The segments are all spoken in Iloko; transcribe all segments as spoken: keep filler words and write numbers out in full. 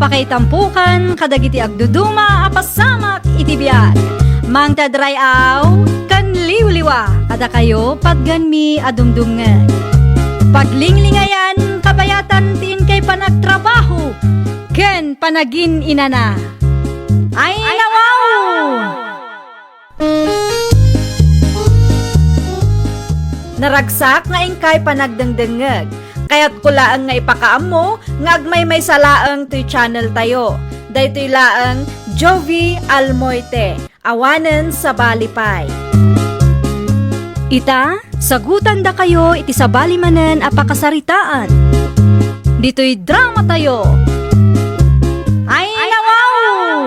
Pakaitampokan kadagiti agduduma a pasamak iti biag. Mangted ray-aw ken liwliwa kadakayo patgenmi a dumdumngeg. Paglinglingayan, kabayatan ti inkay panagtrabaho ken panagin-inana. Ay, nawaw! Naragsak nga inkay panagdengdengngeg. Kayatko laeng nga ipakaammo nga agmaymaysa laeng toy channel tayo. Daytoy laeng Jovie Almoite, awanen sabali pay. Ita, sagutandakayo iti sabali manen a pakasaritaan. Ditoy drama tayo. Ay, nawaw!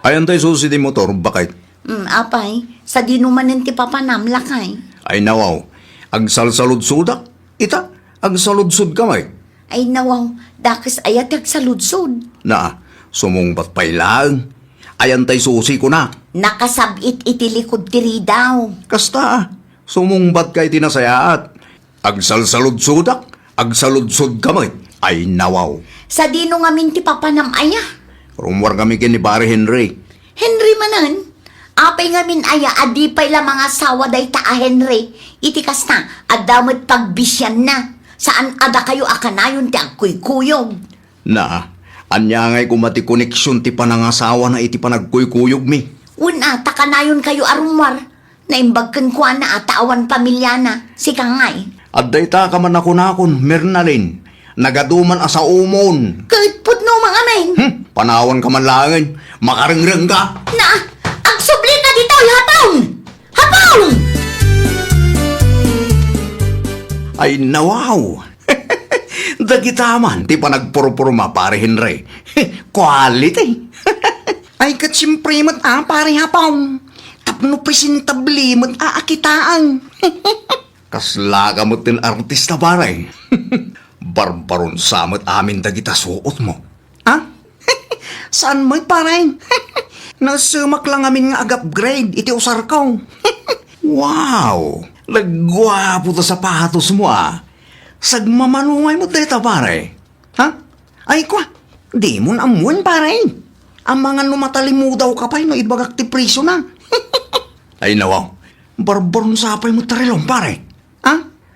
Ayan tay susi ti motor, bakay. Mm, apay, sadino manen ti papanam, lakay? Ay, nawaw, agsalsaludsodak. Ita, agsaludsodka met. Ay, nawaw, dakes aya ti agsaludsod? Na, sumungbat pay laeng. Ayan tay susi, kuna. Nakasab-it iti likud ti ridaw. Kasta, a, sumungbatka iti nasayaat. Agsalsaludsodak, agsaludsodka met. Ay, nawaw. Sadino ngamin ti papanam aya? Rummuarkami ken ni Pare Henry. Henry manen? Apay ngamin aya a di pay la mangasawa dayta a Henry? Iti kasta, adda met pagbisianna. Saan a dakayo a kanayon ti agkuykuyog. Na, ania ngay koma ti koneksion ti panangasawana iti panagkuykuyogmi? Wen a, ta kanayonkayo a rummuar. Naimbag kenkuana a ta awan pamiliana. Sika ngay? Adda ita ka man a kunakon, Mernalin. Nagadu man a saomon. Ket pudno mangamin. Hmm, panawanka man laengen. Makarengrengka. Na, agsublika ditoy, Hapong! Hapong! Ay, nawaw! Dagita man ti panagpurpurma, Pare Henry. Quality! Ay, ket siempre met a, Pare Hapong. Tapno presentable met a, a kitaen. Kaslaka met ti artista, pare. Barbaron sa met amin dagita suotmo. Ah? Saan met, pare? Nasemak la ngamin nga ag-upgrade iti usarko. Wow! Nagguapo ti sapatosmo, a. Sagmamano ngay met dayta, pare. Ha? Ay, kua, dimon ammoen, pare. Amangan no matalimudawka pay no ibagak ti presiona. Ay, nawaw. Barbaron sa pay met ti relom, pare. Ha?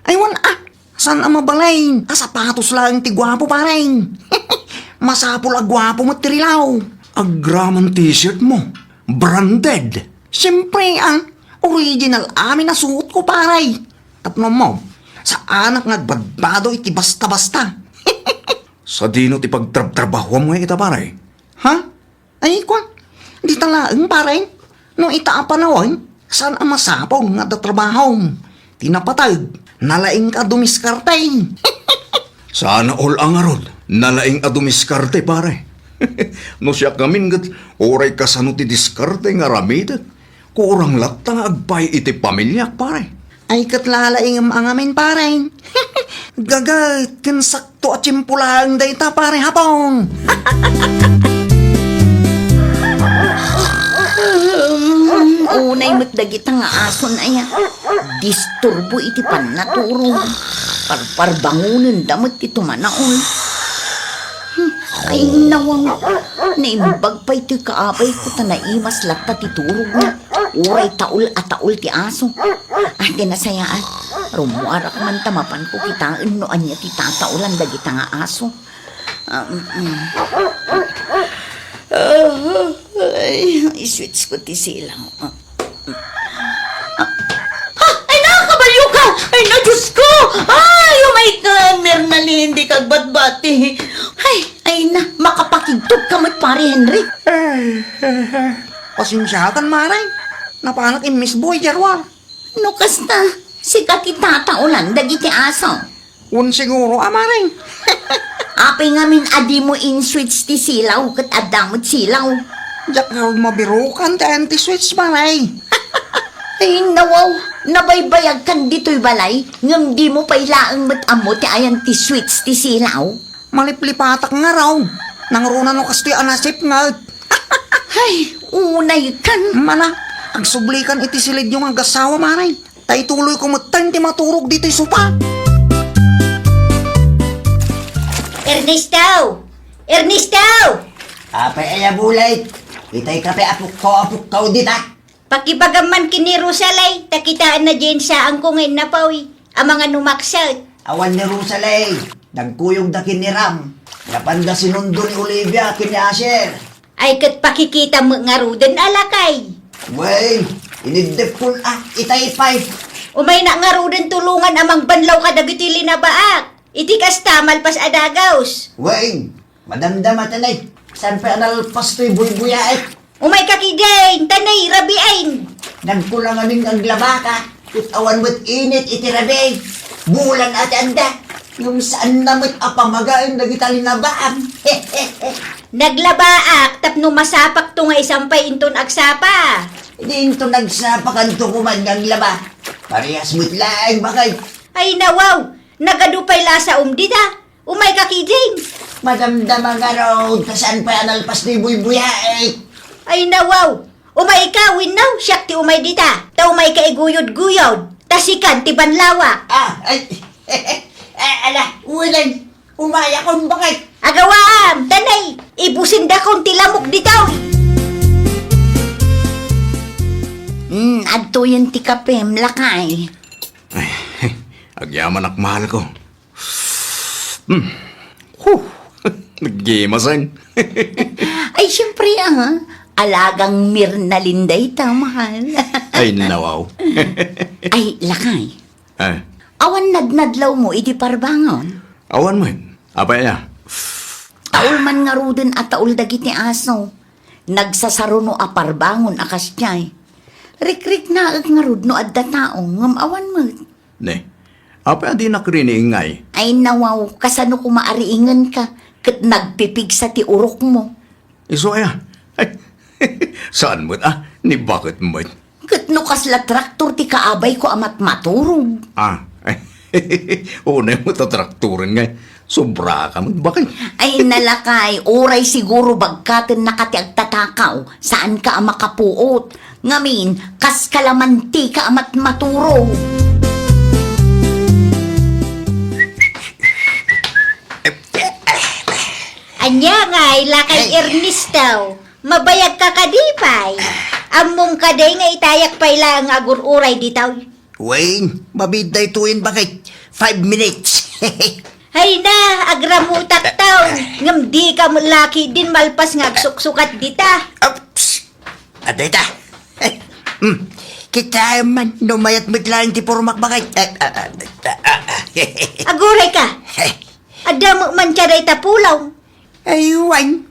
Ay, wen a. Saan a mabalin a sapatos laeng ti guapo, pare. Masapul a guapo met ti rilaw. Agraman t-shirtmo. Branded. Siempre, a. Original amin a suotko, pare. Tapno mo, saanak nga agbadbado iti basta-basta. Sadino ti pagtrabtrabahuam ngay ita, pare? Ha? Ay, kua, dita laeng, pare. No ita a panawen, saan a masapul nga adda trabahom? Ti napateg, nalaingka a dumiskarte. Sana all a ngarud, nalaing a dumiskarte, pare. No siak ngamin ket, uray kasano ti diskarte nga aramidek, kurang latta nga agpaay iti pamiliak, pare. Ay, ket lalaingem a ngamin, pare. Gaget ken sakto a tiempo laeng dayta, pare Hapong. Unay met dagita nga ason aya. Disturbo iti pannaturog. Parparbangonenda met ti tumanaol. Hmm, ay, nawaw. Naimbag pay ti kaapayko ta naimas latta ti turogna. Uray taul a taul ti aso. Ah, ti nasayaat. Rummuarak man ta mapanko kitaen no ania ti tataolan dagita nga aso. Ah, mm, mm. Ah, ay, i-switch ko ti silaw. Ah, mm. Ah, ah, ay, nakakabalyo ka! Ay, na, Diyos ko! Ay, umay ka, Mernalin, di kagbatbati. Ay, ay na, makapakigtot ka met, Pare Henry. Eh, eh, eh. Pasensiakan, Mare. Napanak immisbo iti arua. No kasta, sika ti tataolan dagiti aso. Wen siguro a, Mare. Apay ngamin a dimo in-switch ti silaw ket adda met silaw? Diak ngarud mabirukan ti ayan ti switch, Mare. Ay, nawaw, nabaybayagkan ditoy balay, ngem dimo pay laeng met ammo ti ayan ti switch ti silaw? Maliplipatak ngarud. Nangruna no kastoy a nasipnget. Ay, unay kan. Mana, agsublikan iti silidyo nga agasawa, Mare. Ta ituloyko metten ti maturog ditoy sopa. Ernesto! Ernesto! Apay aya bulay? Itay kape a pukkaw a pukkaw dita. Pakibagam man ken ni Rosalay, ta kitaenna diay saanko nga innapaw, amangan no makset. Awan ni Rosalay, nagkuyogda ken ni Ram. Napanda sinundo ni Olivia ken ni Asher. Ay, ket pakikitam met ngaruden a lakay. Wen, iniddepkon a, itay pay. Umaynak ngaruden tulongan a mangbanlaw kadagiti linabaak. Iti kasta, malpas a dagus. Wen, madamdama tanay. Saan pay a nalpas toy buybuyaek? Umayka kidin, tanay, rabiin. Nagkulangamin nga aglabaka. Ket awan met init iti rabii. Bulan a ti adda. Ngem saanna met a pamagaen dagita linabaam. Naglabaak tapno masapakto nga isampay inton agsapa. Idi inton agsapakanto koman nga aglaba. Parehas met laeng, baket. Ay, nawaw! Nagadu pay la a saom dita. Umayka kidin. Madamdama ngarud ta saan pay a nalpas ni buybuyaek. Ay, nawaw! Umayka wenno siak ti umay dita. Ta umayka iguyod-guyod. Ta sikan ti banlawak. Ah, ay. Ah, ala, ulen. Umayakon, baket. Agawam, tanay. Ibusendakon ti lamok ditoy. Hmm, adtoyen ti kapem, lakay. Ay, agyamanak, mahalko. Hmm. Huh. Naggimasen. Ay, siyempre, ah. Alagang Mirna Linda ita, mahal. Ay, nawaw. Ay, lakay. Eh. Awan nadnadlawmo idi parbangon? Awan met. Apay aya? Taul man ngaruden a taul dagiti aso. Nagsasaruno a parbangon a kasdiay. Rikriknaek ngarud no adda tao, ngem awan met. Ne, apay a dinak riingay? Ay, nawaw, kasano koma a riingenka? Ket nagpipigsa ti urokmo. Isu aya? Ay, saan met a, ni baket met. Ket no kasla traktor ti kaabayko a matmaturog. Ah, unay met a traktoren ngay. Sobra ka met, baket. Ay, nalakay, uray siguro bagkatennaka ti agtatakaw, saanka a makapuot. Ngamin, kas kalamantika a matmaturog. Ania ngay, lakay Ay. Ernesto? Mabayagka kadi pay? Ammom kadi nga itayak pay laeng nga agur-uray ditoy? Wen, mabiit daytoyen, baket. Five minutes. Hay na, agramutak taw. Ngem dika met la ketdin malpas nga agsuksukat dita. Oops! Adda ita. Hmm. Kitaem man, no mayat met laeng ti pormak, baket. Ah, ah, ah, ah, ah. Agurayka. Adda met man dayta pulong. Ay, wen.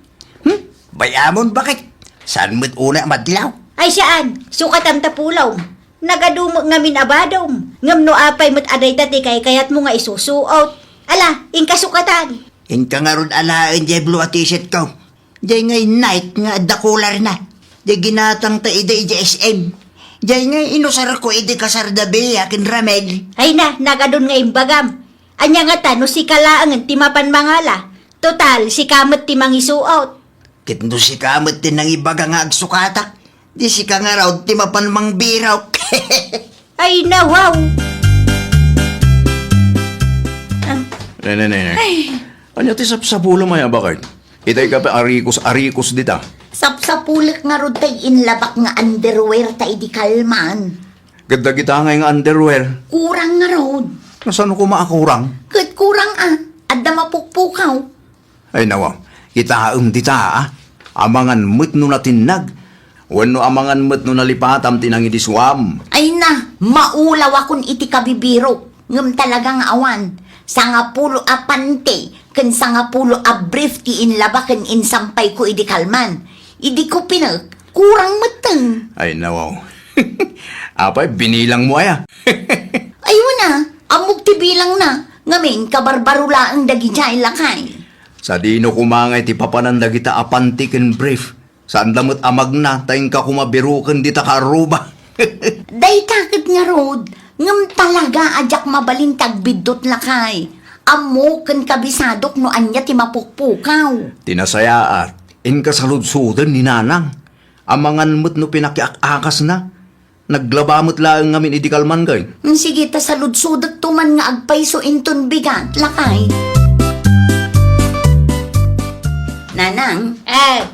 Hmm? Bay-amon, baket. Saan met unay a madlaw? Ay, saan. Sukatam ta pulong. Nagadu met ngamin a badom. Ngem no apay met a dayta ti kaykayatmo nga isusuot. Ala, inka sukatan. Inka ngarud alaen diay blue a t-shirt ko. Diay ngay Nike nga adda collar na. Diay ginatangta idi idiay S M. Diay ngay inusarko idi kasarda Bea ken Ramel. Ay na, nagadun nga imbagam. Ania ngata no sika laengen ti mapan mangala? Total, sika met ti mangisuot. Ket no sika met ti nangibaga nga agsukatak, di sika ngarud ti mapan mangbirok. Ay, nawaw! Ah. Ne, ne, ne, ne. Ay. Ania ti sapsapulem aya, baket? Itay ka pa arikos-arikos dita. Sapsapulek ngarud tay inlabak nga underwear ta idi kalman. Ket dagita ngay nga underwear? Kurang ngarud. Kasano koma a kurang? Ket kurang a, adda mapukpukaw. Ay, nawa, kitaem dita, a. Amangan met no natinnag, wenno amangan met no nalipatam ti nangidisuam. Ay na, maulawakon iti kabibirok, ngem talaga nga awan. Sangapulo a panty, ken sangapulo a brief ti inlaba ken insampayko idi kalman. Idi ko pinek, kurang metten. Ay, nawa. Apay, binilangmo aya? Ay, wen a, ammok ti bilangna. Ngamin, kabarbaro laeng dagidiay, lakay. Sadino koma ngay ti papanan dagita a panty ken brief? Saanda met a magna, ta inka koma biroken dita kaarruba. Dayta ket ngarud, ngem talaga a diak mabalin ti agbiddut, lakay. Ammok ken kabisadok no ania ti mapukpukaw. Ti nasayaat, inka saludsoden ni Nanang. Amangan met no pinakiak-akasna. Naglaba met laeng ngamin idi kalman, kay. Mm, sige, ta saludsodekto man nga agpayso inton bigat, lakay. Nanang, eh,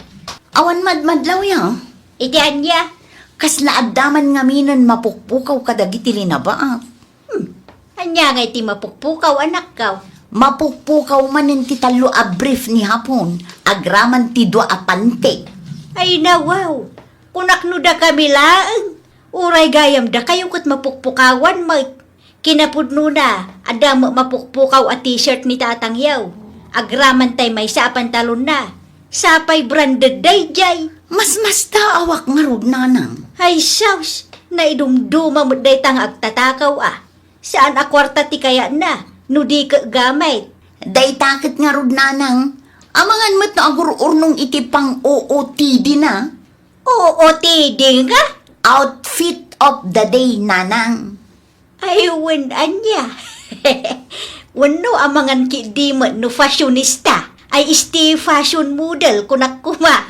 awan madmadlawyo? Iti ania? Kasla adda man ngaminen mapukpukaw kadagiti linabaak. Hmm. Ania ngay ti mapukpukaw, anakko? Mapukpukaw manen ti tallo a brief ni Hapon, agraman ti dua a panty. Ay, nawaw. Kunak no dakami laeng. Uray gayam dakayo ket mapukpukawan met. Kinapudnona, adda met mapukpukaw a t-shirt ni tatangyo. Agraman tay maysa a pantalonna. Sapay branded daydiay. Masmastaawak ngarud, nanang. Ay, sus! Naidumduma met dayta nga agtatakaw a. Saan a kuarta ti kayatna, no di ket gamit. Dayta ket ngarud, nanang. Amangan met no agur-urnong iti pang-O O T D na. O O T D nga? Outfit of the day, nanang. Ay, wen ania. Wenno amangan ketdi met no fashionista. Ay, isti fashion model, kunak koma.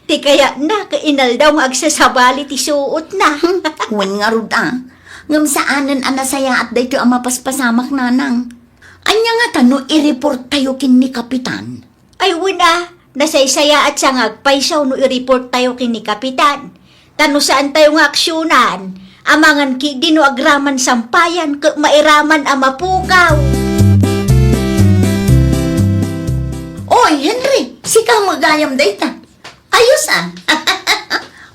Ti kayatna, ket inaldaw nga agsasabali ti suotna. Wen ngarud a. Ngem saanen a nasayaat daytoy a mapaspasamak, nanang. Ania ngata no i-report tayo ken ni Kapitan? Ay, wen a, nasaysayaat sa nga agpayso no i-report tayo ken ni Kapitan. Ta no saan tayo nga aksionan, amangan ketdi no agraman sampayan ket mairaman a mapukaw. Oy, Henry, sika met gayam dayta. Ayos a.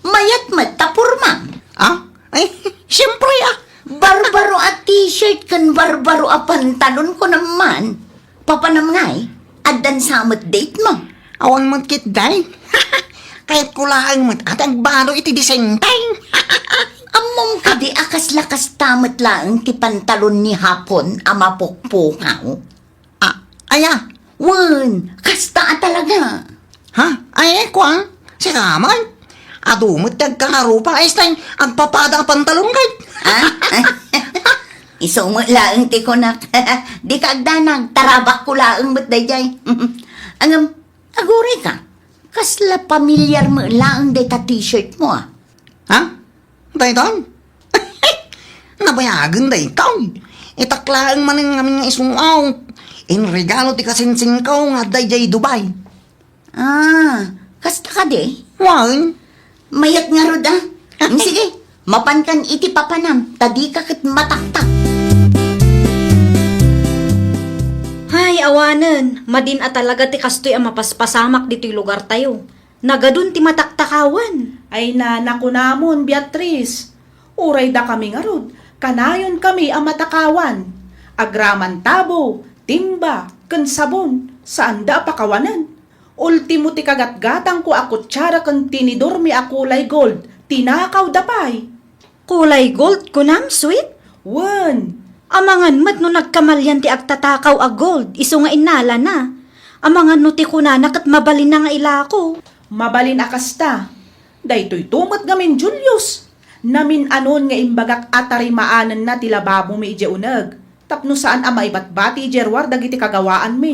Mayat met ta pormam. Ah? Ay, siyempre a. Barbaro a t-shirt ken barbaro a pantalon, kunam man. Papanam ngay, addan sa met date mo? Awan met ketdi. Kayatko laeng met a ti agbalo iti design tayo. Ammom kadi a kasla kasta met laeng ti pantalon ni Hapon a mapukpukaw? Ah, aya? Wen, kasta a talaga. Ha? Ay, kua? Sika man? Adu met ti agkakarupa, ay, stay, agpapada a pantalon kay. Ah? Isu met laeng ti kunak. Dika agdanag, tarabakko laeng met daydiay. Ngem, aguray ka. Kasla pamilyar met laeng dayta t-shirt mo, a. Ha? Daytoy? Nabayagen daytoy. Itak laeng manen ngamin nga isuaw. Inregalo ti kasinsingko nga adda idiay Dubai. Ah, kasta kadi? Wen. Mayat ngarud, a. Mm, sige, mapankan iti papanam, ta dika ket mataktak. Ay, awanen, madin a talaga ti kastoy a mapaspasamak ditoy lugartayo. Nagadun ti mataktakawan. Ay na, nakunamon, Beatriz. Uray dakami ngarud, kanayon kami a matakawan. Agraman tabo, timba, ken sabon, saanda a pakawanen. Ultimo ti kagatgatangko a kutsara ken tinidormi a kulay gold, tinakawda pay. Kulay gold kunam, sweet? Wen. Amangan met no nagkamalian ti agtatakaw a gold, isu nga innalana. Amangan no ti kunana ket mabalinna nga ilako. Mabalin a kasta. Daytoyto met ngamin, Julius. Namin-anon nga imbagak a tarimaanenna ti lababomi idiay uneg. Tapno saan a maibatbati idiay ruar dagiti kagawaanmi.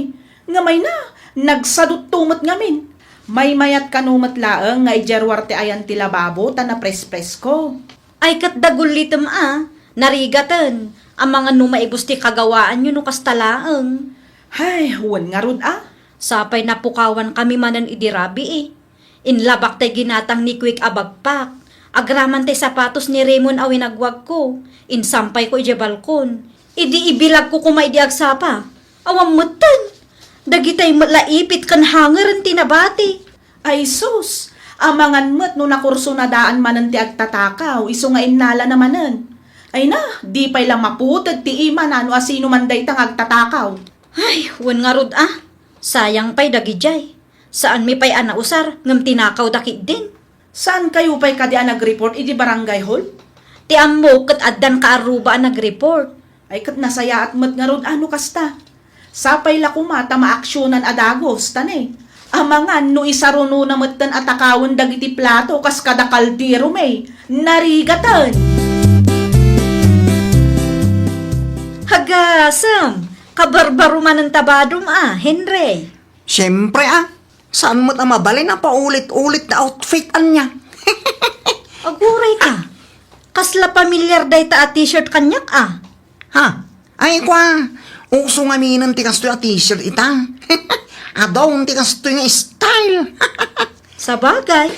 Ngem ay na, nagsadutto met ngamin. Maymayat kano met laeng nga idiay ruar ti ayan ti lababo ta naprespresko. Ay, ket dagullitem a, narigaten, amangan no maibus ti kagawaanyo no kasta laeng. Hay, wen ngarud a. Sapay napukawan kami manen idi rabii. Inlabak tay ginatang ni Quick a bagpak. Agraman tay sapatos ni Raymond a winagwagko. Insampayko idiay balkon. Idi ibilagko koma idi agsapa, awan metten. Dagitay met la ipit ken hangeren ti nabati. Ay sus! Amangan met no nakursunadaan manen ti agtatakaw, isu nga innalana manen. Ay na, di pay la maputed ti imana no asino man dayta nga agtatakaw. Ay, wen ngarud a. Sayang pay dagidiay. Saanmi pay a nausar, ngem tinakawda ketdin. Saankayo pay kadi a nag-report idi barangay hall? Ti ammok ket addan kaarruba a nag-report. Ay, ket nasayaat met ngarud a no kasta. Sapay la koma ta maaksionan a dagus, ta ne, amangan no isarunona metten a takawen dagiti plato kas kada kaldero, may narigaten. Hagasem, kabarbaro manen ta badom a, Henry. Siyempre a, saan met a mabalin a paulit-ulit nga outfit ania. Aguray ka. Kasla pamilyar dayta a t-shirt kaniak a. Ha? Ay, kua, uso ngaminen ti kastoy a t-shirt ita. Adun ti kastoy nga style. Sabagay.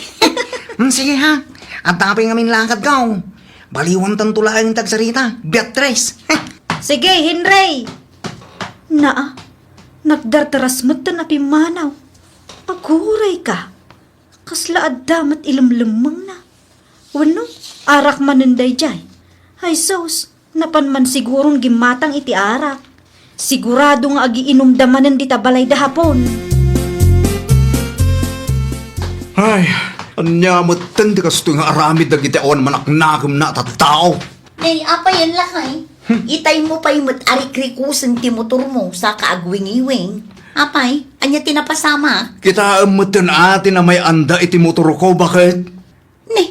Hmm, sige ha. Adda pay ngamin lakadko. Baliwantanto laeng ti agsarita, Beatrice. Sige, Henry. Naa, nagdardaras metten a pimmanaw. Aguray ka. Kasla adda met ilemlemmengna. Wenno, arak manen daydiay. Ay sus, napan man siguron gimmatang iti arak. Sigurado nga agiinumda manen dita balayda Hapon. Ay, ania metten ti kastoy nga aramid dagiti awan manaknakemna a tattao? Nay, apay, lakay? Itaymo pay met a rikrikusen ti motormo, saka agwingiwing. Apay, ania ti napasamak? Kitaem metten a ti namay-anda iti motorko, baket? Ni,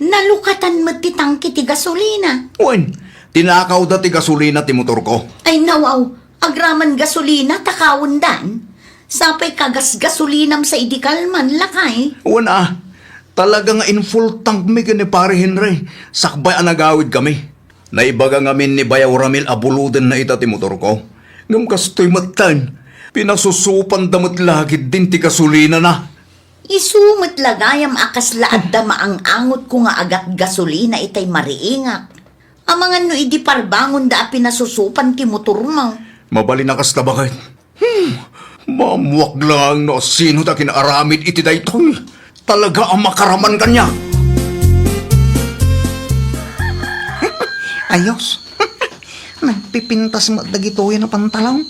nalukatan met ti tangke ti gasolina. Wen, tinakawda ti gasolina ti motorko. Ay, nawaw, agraman gasolina, takawendan. Sapay kagasgasolinam sa idi kalman, lakay. Wen a, talaga nga in-full tank mi ken ni Pare Henry, sakbay a nagawidkami. Naibaga ngamin ni Bayaw Ramil a bulodenna ita ti motorko. Ngem kastoy metten, pinasusupanda met la ketdin ti gasolinana. Isu met la gayam a kasla adda maang-angotko nga agatgasolina itay mariingak. Amangan no idi parbangonda a pinasusupan ti motormo. Mabalin a kasta, baket. Hmm, maammuak laeng no asino ti akin-aramid iti daytoy. Talaga a makaraman kaniak. Ayos. Nagpipintas met dagitoy a pantalon.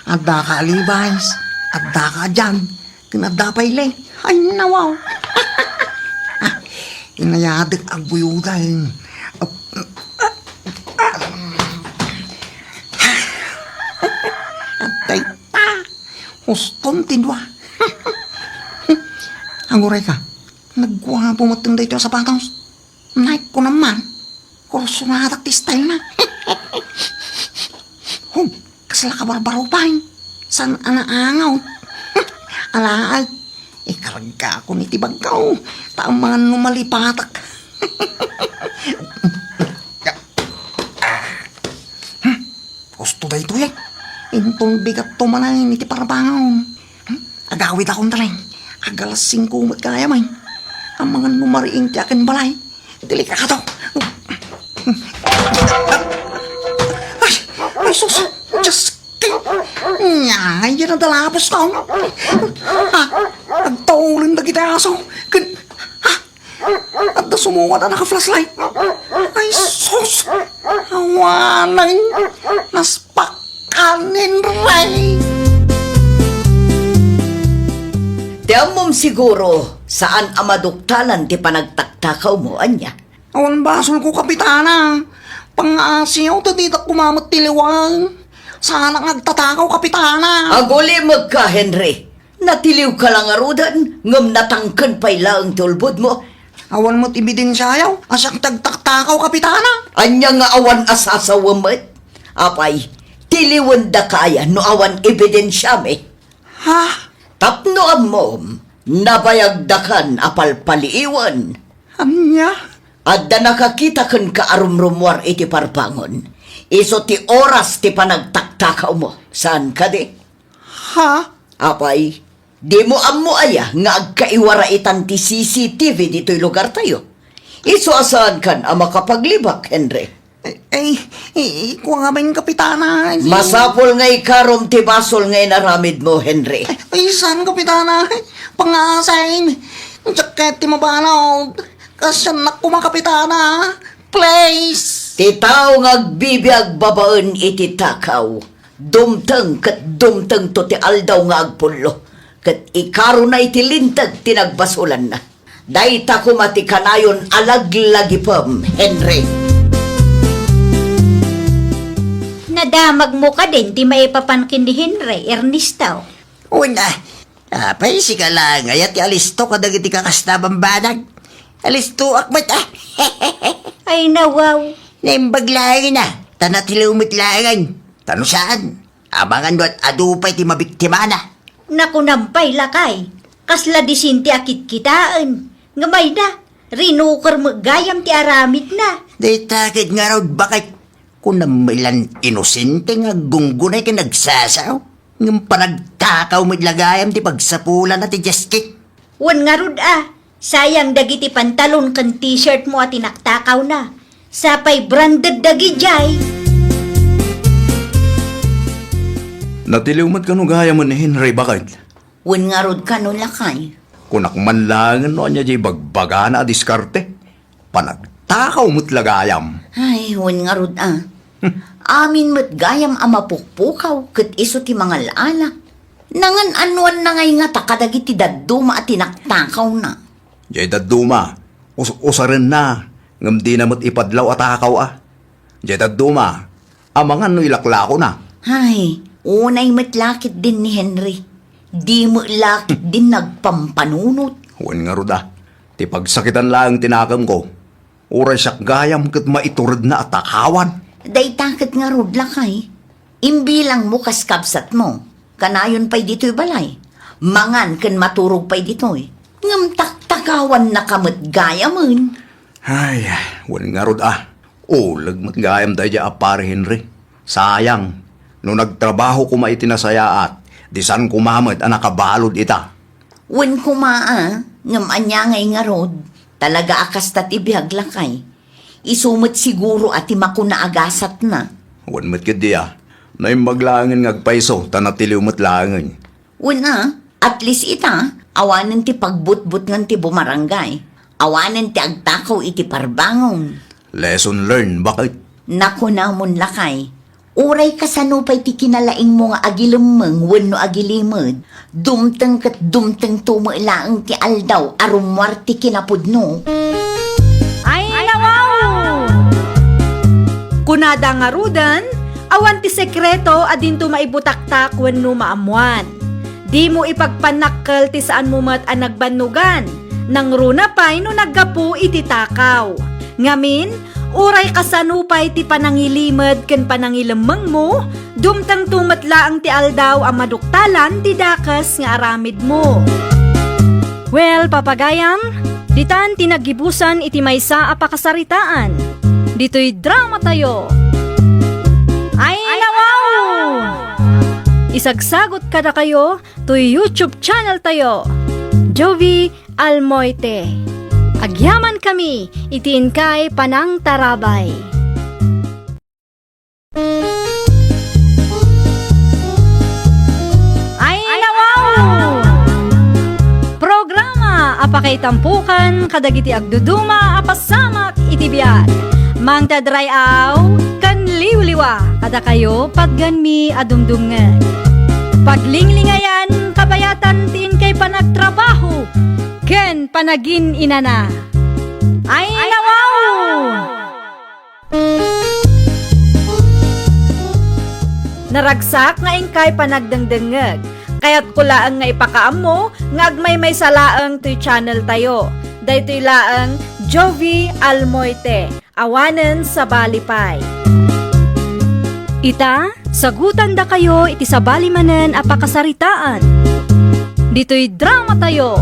Adda ka a Levi's, adda ka a John, ken adda pay Lee. Ay, nawaw. Inayadek agbuyudan. Atay ta. Huston ti dua. Aguray ka. Nagguapo met daytoy a sapatos. Nike ko naman. Kursunadak ti style na. Hum, kasla kabarbaro pay. Saan a naangaw? Alaag. Ikarga ko ni ti bagko. Ta amangan no malipatak. Husto daytoy, eh. Inton bigat to manen iti parbangon. Hmm? Agawid akon, taleng. Agalas singko met gayam, eh. Amangan no mariing ti akin balay. Delikado. Ay, ay, sus. Diyos ko. Nya, yan ang dalapos ko. Ah, agtaulen dagiti aso. Ken, ah, adda sumungad a naka-flashlight. Ay, sus! Awanen! Naspakan ni Henry! Ti ammom siguro, saan a maduktalan ti panagtaktakawmo, ania? Awan basolko, Kapitana. Pangaasiw ta ditak kumamet ti liwang. Saanak nga agtatakaw, Kapitana. Agulimekka, Henry. Natiliwka la ngaruden, ngem natangken pay laeng ti ulbodmo. Awan met ebidensiayo a siak ti agtaktakaw, Kapitana. Ania nga awan a sasawem met? Apay, tiliwendaka aya no awan ebidensiami? Ha? Tapno ammom, nabayagdakan a palpaliiwen. Ania? Adda nakakita kenka a rumrumuar iti parbangon. Isu ti oras ti panagtaktakawmo. Saan kadi? Ha? Apay, dimo ammo aya nga agkaiwaraitan ti C C T V ditoy lugartayo? Isu a saankan a makapaglibak, Henry. Ay, ay, ay, kua ngamin, Kapitana. Masapul nga ikarom ti basol nga inaramidmo, Henry. Ay, ay, saan, Kapitana? Pangasim. Jacket ti mabanag. Kasiannak koma, Kapitana. Please. Ti tao nga agbibiag babaen iti takaw, dumteng ket dumtengto ti aldaw nga agpullo, ket ikarona iti linteg ti nagbasolanna. Dayta koma ti kanayon a laglagipem, Henry. Nadamagmo kadin ti maipapan ken ni Henry, Ernesto? Una, apay, sika laeng aya ti alisto kadagiti kakasta a bambanag? Alistoak met, ah. Ay, nawaw. Naimbag laeng, ah. Ta natiliw met laengen. Ta no saan, amangan no ad-adu pay ti mabiktimana. Nakunam pay, lakay, kasla disin ti akitkitaen. Ngem ay na, rinuker met gayam ti aramidna. Dayta ket ngarud, baket, kunam met lan inosente nga aggunggunay ken agsasao. Ngem panagtakaw met la gayam ti pagsapulanna ti Jess Kit. Wen ngarud a, sayang dagiti pantalon ken t-shirt mo a tinaktakawna. Sapay branded dagidiay. Natiliw met kano gayam ni Henry, baket? Wen ngarud kano, lakay? Kunak man laengen no ania diay bagbagana a diskarte. Panagtakaw met la gayam. Ay, wen ngarud a. Amin met gayam a mapukpukaw ket isu ti mangal-ala. Nangan-anuanna ngay ngata kadagiti dadduma a tinaktakawna. Jay dadduma, us-, usarenna, ngem dina met ipadlaw a takaw a. Jay dadduma, amangan no ilaklakona. Ay, unay met lakit din ni Henry. Di met lakit din nagpampanunot. Wen ngarud a, ti pagsakitan laeng ti nakemko. Uray siak gayam ket maituredna a takawan. Dayta ket ngarud, lakay. Imbilangmo kas kabsatmo. Kanayon pay ditoy balay. Mangan ken maturog pay ditoy. Ngem taktakawannaka met gayamen. Ay, wen ngarud a. Uleg met gayam daydiay a Pari Henry. Sayang, no nagtrabaho koma iti nasayaat, di saan koma met a nakabalud ita. Wen koma a, ngem ania ngay ngarud, talaga a kasta ti biag, lakay. Isu met siguro a ti makuna a gasatna. Wen met ketdi a, naimbag laengen nga agpayso ta natiliw met laengen. Wen a, at least ita, awanen ti pagbutbutngan ti bumarangay. Awanen ti agtakaw iti parbangon. Lesson learned, baket? Nakunamon, lakay. Uray kasano pay ti kinalaingmo nga agilemmeng wenno agilimed, dumteng ket dumtengto met laeng ti aldaw a rummuar ti kinapudno. Ay, nawaw! Kunada ngaruden, awan ti sekreto a dinto maibutaktak wenno maammuan. Dimo ipagpannakkel ti saanmo met a nagbannogan, nangruna pay no naggapu iti takaw. Ngamin, uray kasano pay ti panangilimed ken panangilemmengmo, dumtengto met laeng ti aldaw a maduktalan ti dakes nga aramidmo. Well, papagayam, ditan ti naggibusan iti maysa a pakasaritaan. Ditoy dramatayo. Ay, nawaw! Isagsagot kadakayo toy YouTube channel tayo, Jovi Almoite. Agyamankami iti inkay panangtarabay. Ay, nawaw! Programa a pakaitampukan kadagiti agduduma a pasamak iti biag. Mangted ray-aw ken liwliwa kadakayo patgenmi a dumdumngeg. Paglinglingayan, kabayatan ti inkay panagtrabaho ken panagin-inana. Ay, nawaw! Naragsak nga inkay panagdengdengngeg. Kayatko laeng nga ipakaammo nga agmaymaysa laeng toy channel tayo. Daytoy laeng Jovi Almoite, awanen sabali pay. Ita, sagutandakayo iti sabali manen a pakasaritaan. Ditoy dramatayo.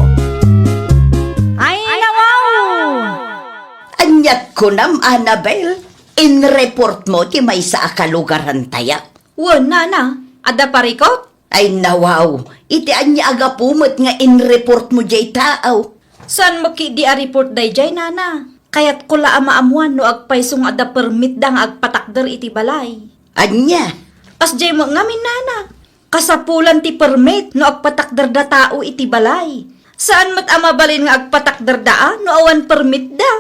Ay, nawaw! Aniat kunam, Annabel? In-report mo ti maysa a kalugarantayak? Wen, nana, adda parikot? Ay, nawaw, iti ania a gapu met nga in-report mo diay taaw? Saan met ketdi a report daydiay, nana. Kayatko la a maammuan no agpayso nga adda permitda nga agpatakder iti balay. Ania? Kasdiay met ngamin, nana. Kasapulan ti permit no agpatakderda tao iti balay. Saan met a mabalin nga agpatakderda a no awan permitda.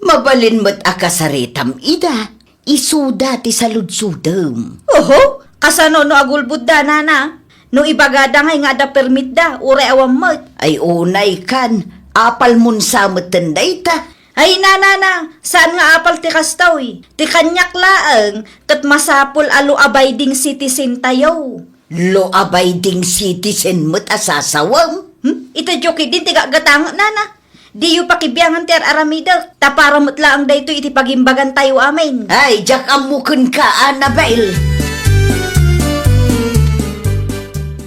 Mabalin met a kasaritam ida. Isuda ti saludsodem. Oho, kasano no agulbodda, nana? No ibagada ngay nga adda permitda, uray awan met. Ay unay kan, apalmon sa metten dayta. Ay, nanana, saan nga apal ti kastoy? Ti kaniak laeng, ket masapul a law-abiding citizen tayo. Law-abiding citizen met a sasawem? Hmm? Ita diyo ketdin ti gatgatangek, nana. Diyo pakibiangan ti ar-aramidek, ta para met laeng daytoy iti pagimbagan tayo amin. Ay, diak ammo kenka, Annabel.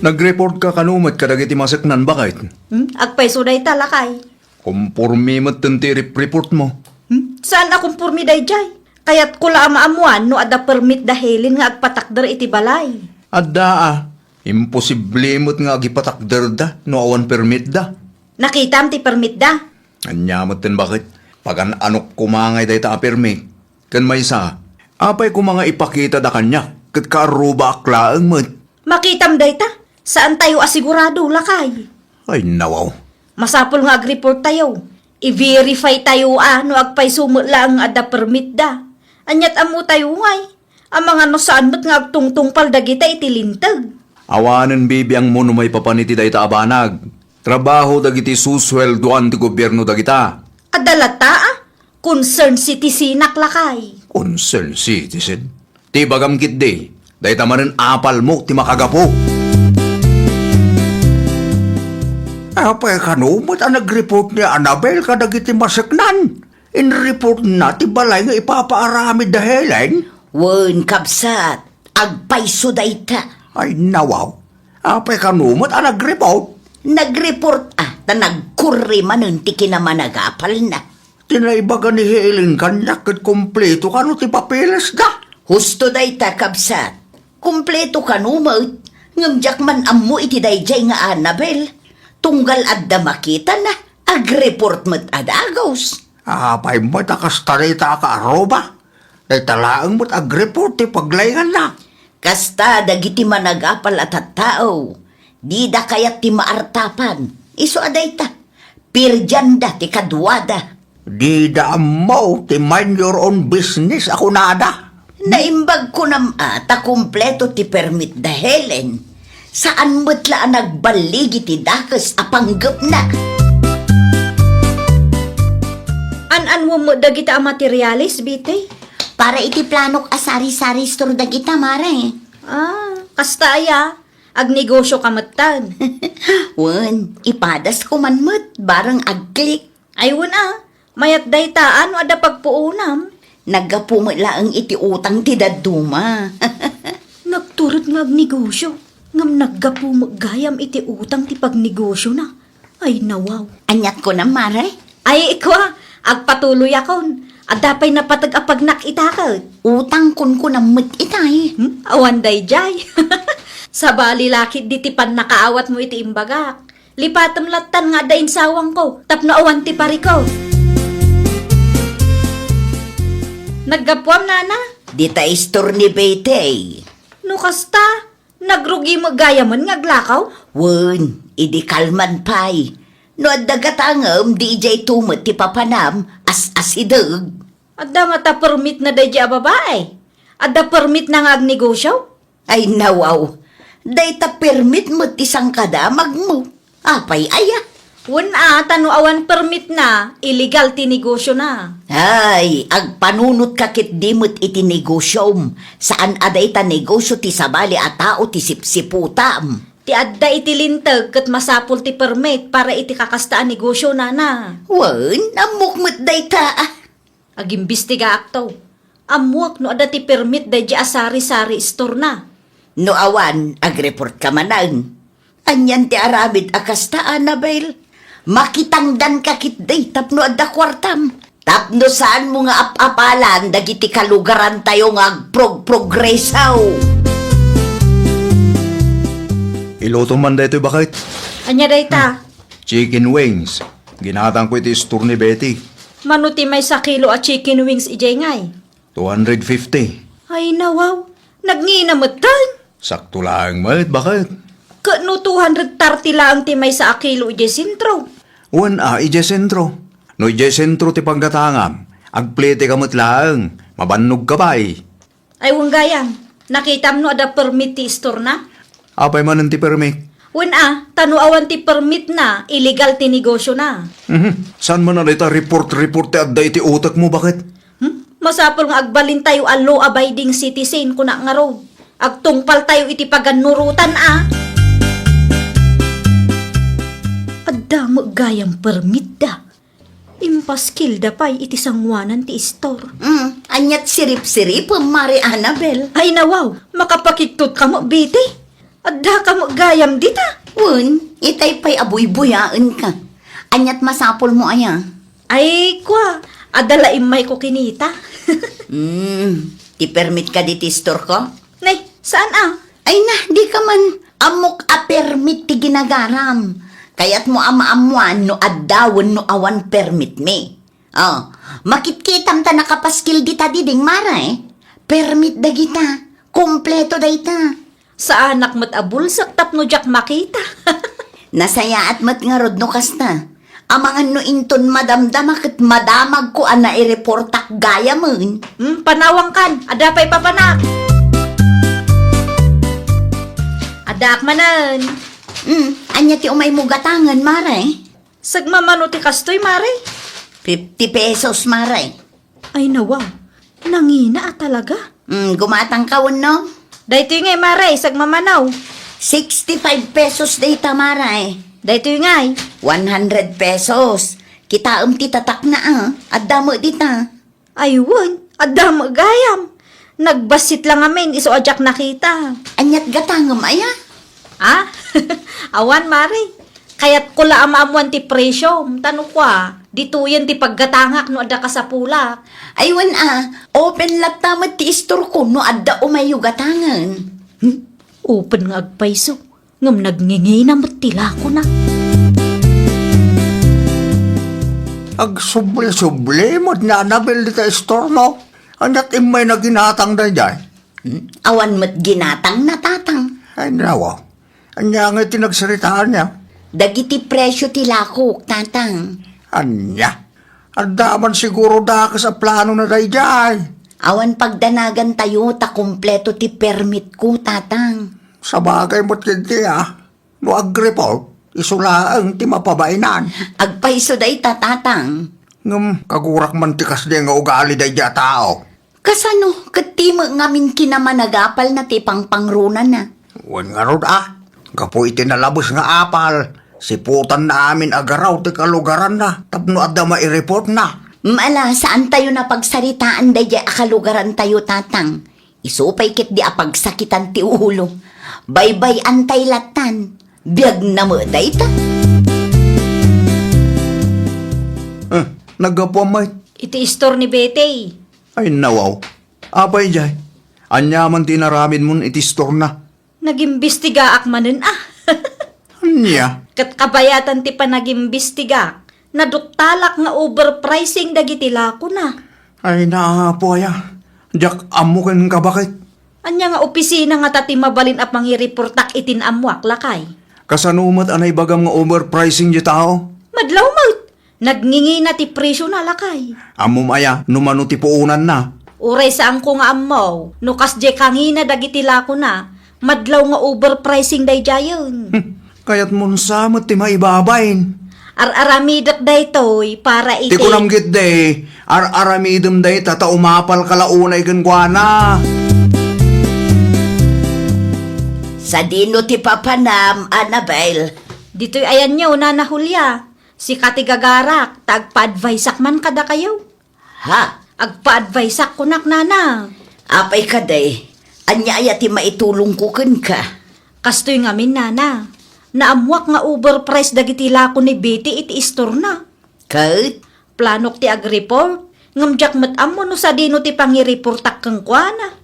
Nag-report ka kano met kadagiti maseknan, baket? Hmm? Agpayso dayta, lakay. Kompormi metten ti rep-, report mo. Hmm? Saan a kompormi daydiay? Kayatko la a maammuan no adda permit da Helen nga agpatakder iti balay. Adda a. Imposible met nga agipatakderda no awan permitda. Nakitam ti permitda? Ania met ten baket? Pagan-anok koma ngay dayta a permit. Ken maysa, apay koma nga ipakitada kaniak ket kaarubaak laeng met? Makitam dayta? Saantayo a sigurado, lakay. Ay, nawaw. Masapul nga agreporttayo. I-verify tayo a no agpayso met laeng nga adda permitda. Aniat ammotayo ngay? Amangan no saan met nga agtungtungpal dagita iti linteg. Awanen bibiangmo no maipapan iti dayta a banag. Trabaho dagiti susueldoan ti gobierno dagita. Adda latta a? Concerned citizenak, lakay. Concerned citizen? Ti ibagam ketdi, dayta manen apalmo ti makagapu. Apay kano met a nag-report ni Annabel kadagiti maseknan? In-reportna ti balay nga ipapaaramid da Helen? Wen, kabsat, agpayso dayta. Ay, nawaw. Apay kano met a nag-report? Nag-report a, ta nagkurri manen ti kinamanagapalna. Ti naibaga ni Helen kaniak ket kompleto kano ti papelesda. Husto dayta, kabsat. Kompleto kano met, ngem diak man ammo iti daydiay nga Annabel. Tunggal adda makitana, agreport met a dagus. Apay met a kasta dayta a kaaruba? Dayta laeng met agreport ti paglainganna. Kasta dagiti managapal a tattao, dida kayat ti maartapan. Isu a dayta, pirdianda ti kaduada. Dida ammo ti mind your own business a kunada. Naimbag kunam a ta kompleto ti permit da Helen. Saan met la a nagballigi ti dakes a panggepna. An-anwem met dagita a materialis, Betty? Para iti planok a sari-sari store dagita, Mare. Ah, kasta aya? Agnegosio ka metten. Wen, ipadasko man met, bareng agklik. Ay, wen a, mayat dayta, no adda pagpuonam? Naggapu met laeng iti utang ti dadduma. Nagtured nga agnegosio, ngem naggapu met gayam iti utang ti pagnegosiona. Ay, nawaw. Aniat kunam, Mare? Ay, ikwa, agpatuloyakon. Adda pay napateg a pagnak ita ket. Utang kunkunam met itay. Hmm? Awan daydiay. Sabali la ketdi ti pannakaawatmo iti imbagak. Lipatem lattan nga adda insawangko, tapno awan ti pariko. Naggapuam, nana? Dita istor ni Betty. No kasta, nagrugi met gayamen nga aglakaw? Wen, idi kalman pay. No adda gatangem, di idiay tumet ti papanam, as-asideg. Adda ngata permitna daydiay a babai? Adda permitna nga agnegosio? Ay, nawaw. Dayta permit met ti sangkadamagmo. Apay aya? Wen a, ta no awan permitna, illegal ti negosiona. Ay, agpanunotka ketdi met iti negosiom. Saan a dayta negosio ti sabali a tao ti sipsiputam. Ti adda iti linteg ket masapul ti permit para iti kakasta a negosio, nana. Wen, ammok met dayta, ah. Agimbestigaakto. Ammoak no adda ti permit daydiay a sari-sari istorna. No awan, agreportka manen. Anian ti aramid a kasta, Annabel? Makitangdanka ketdi tapno adda kuartam. Tapno saanmo nga ap-apalan dagiti kalugarantayo nga agprog-progreso. Ilutom man daytoy, baket. Ania dayta? Hmm. Chicken wings. Ginatangko iti istor ni Betty. Mano ti maysa kilo a chicken wings idiay ngay? Two hundred fifty. Ay, nawaw. Nagngina metten. Sakto laeng met, baket. Ket no two hundred thirty laeng ti maysa a kilo idiay sentro? Wen a, idiay sentro. No idiay sentro ti paggatangam, agpletika met laeng. Mabannogka pay. Ay, wen gayam, nakitam no adda permit ti istorna? Apay manen ti permit? Wen a, ta no awan ti permitna, illegal ti negosiona. Mhm. Saan man a dayta report-report ti adda iti utekmo, baket? Hmm? Masapul nga agbalintayo a law-abiding citizen, kunak ngarud. Agtungpaltayo iti pagannurotan a. Adda met gayam permitda. Impaskilda pay iti sangoanan ti istor. Mm, aniat sirip-siripem, Mare Annabel? Ay, nawaw, makapakigtot ka met, Betty. Adda ka met gayam dita. Wen, itay pay a buybuyaenka. Aniat masapulmo aya? Ay, kua, adda la immayko kinita. Mm, ti permit kadi ti istorko? Nay, saan a? Ay na, di ka man. Ammok a permit ti ginagaram. Kayatmo a maammuan no adda wenno awan permitmi. Oh, makitkitam ta nakapaskil dita diding, Mare. Permit dagita. Kompleto dayta. Saanak met a bulsek tapno diak makita. Nasayaat met ngarud no kasta. Amangan no inton madamdama ket madamagko a naireportak gayamen. Hmm, panawangkan. Adda pay papanak. Addaak manen. Hmm, ania ti umaymo gatangen, Mare? Sagmamano ti kastoy, Mare? Fifty pesos, Mare. Ay, nawa. Nangina a talaga? Mm, gumatangka wenno? Daytoy ngay, Mare, sagmamano. Sixty-five pesos dayta, Mare. Daytoy ngay. One hundred pesos. Kitaem ti tatakna, ah. Adda met dita. Ay, wen, adda met gayam. Nagbassit la ngamin, isu a diak nakita. Aniat gatangem, aya? Ah? Awan, Mare. Kayatko la a maammuan ti presiom, ta no kua, ditoyen ti paggatangak no adda kasapulak. Ay, wen a, open latta met ti istorko no adda umayyo gatangen. Hmm? Open nga agpayso, ngem nagngingina met ti lakona. Agsubli-subli met ni Anabel dita istormo. Aniat immay na ginatang daydiay? Hmm? Awan met ginatangna, Tatang. Ay, nawa. Ania ngay ti nagsaritaanna? Dagiti presio ti lakok, Tatang. Ania? Adda man siguro dakes a planona daydiay. Awan pagdanagantayo ta kompleto ti permitko, Tatang. Sabagay met ketdi, ah. No agreport, isu laeng ti mapabainan. Agpayso dayta, Tatang. Ngem kagurak man ti kasdi nga ugali daydiay a tao. Kasano ket ti met ngamin kinamanagapalna ti pangpangrunana? Wen ngarud a, gapu iti nalabes nga apal, siputanna amin a garaw ti kalugaranna tapno adda maireportna. Mala, saantayo napagsaritaan daydiay a kalugarantayo, Tatang. Isu pay ketdi a pagsakitan ti ulo. Baybay-antay lattan. Biagna met dayta. Eh, naggapuam met? Iti istor ni Betty. Ay, nawaw. Apay, jay? Ania man ti inaramidmon iti istorna? Nagimbestigaak manen, ah. Ania? Ket kabayatan ti panagimbestigak, naduktalak nga overpricing dagiti lakona. Ay, naapo aya. Diak ammo ken kabaket. Ania nga opisina ngata ti mabalin a pangireportak iti naammoak, lakay? Kasano met a naibagam nga overpricing ti tao? Madlaw met. Nagngingina ti presiona, lakay. Ammom aya no mano ti puonanna? Uray saanko nga ammo, no kasdiay kangina dagiti lakona, madlaw nga overpricing daydiayen. Hmm, kayatmon sa met ti maibabain. Ar-aramidek daytoy para iti Ti kunam ketdi, ar-aramidem dayta ta umapalka la unay kenkuana. Sadino ti papanam, Annabel? Ditoy ayanyo, Nana Julia. Sika ti gagarak, ta agpa-adviseak man kadakayo. Ha? Agpa-adviseak kunak, nana. Apay kadi, ania aya ti maitulongko kenka? Kastoy ngamin, nana. Naammoak nga overprice dagiti lako ni Betty iti istorna. Ket? Planok ti agreport, ngem diak met ammo no sadino ti pangireportak kenkuana.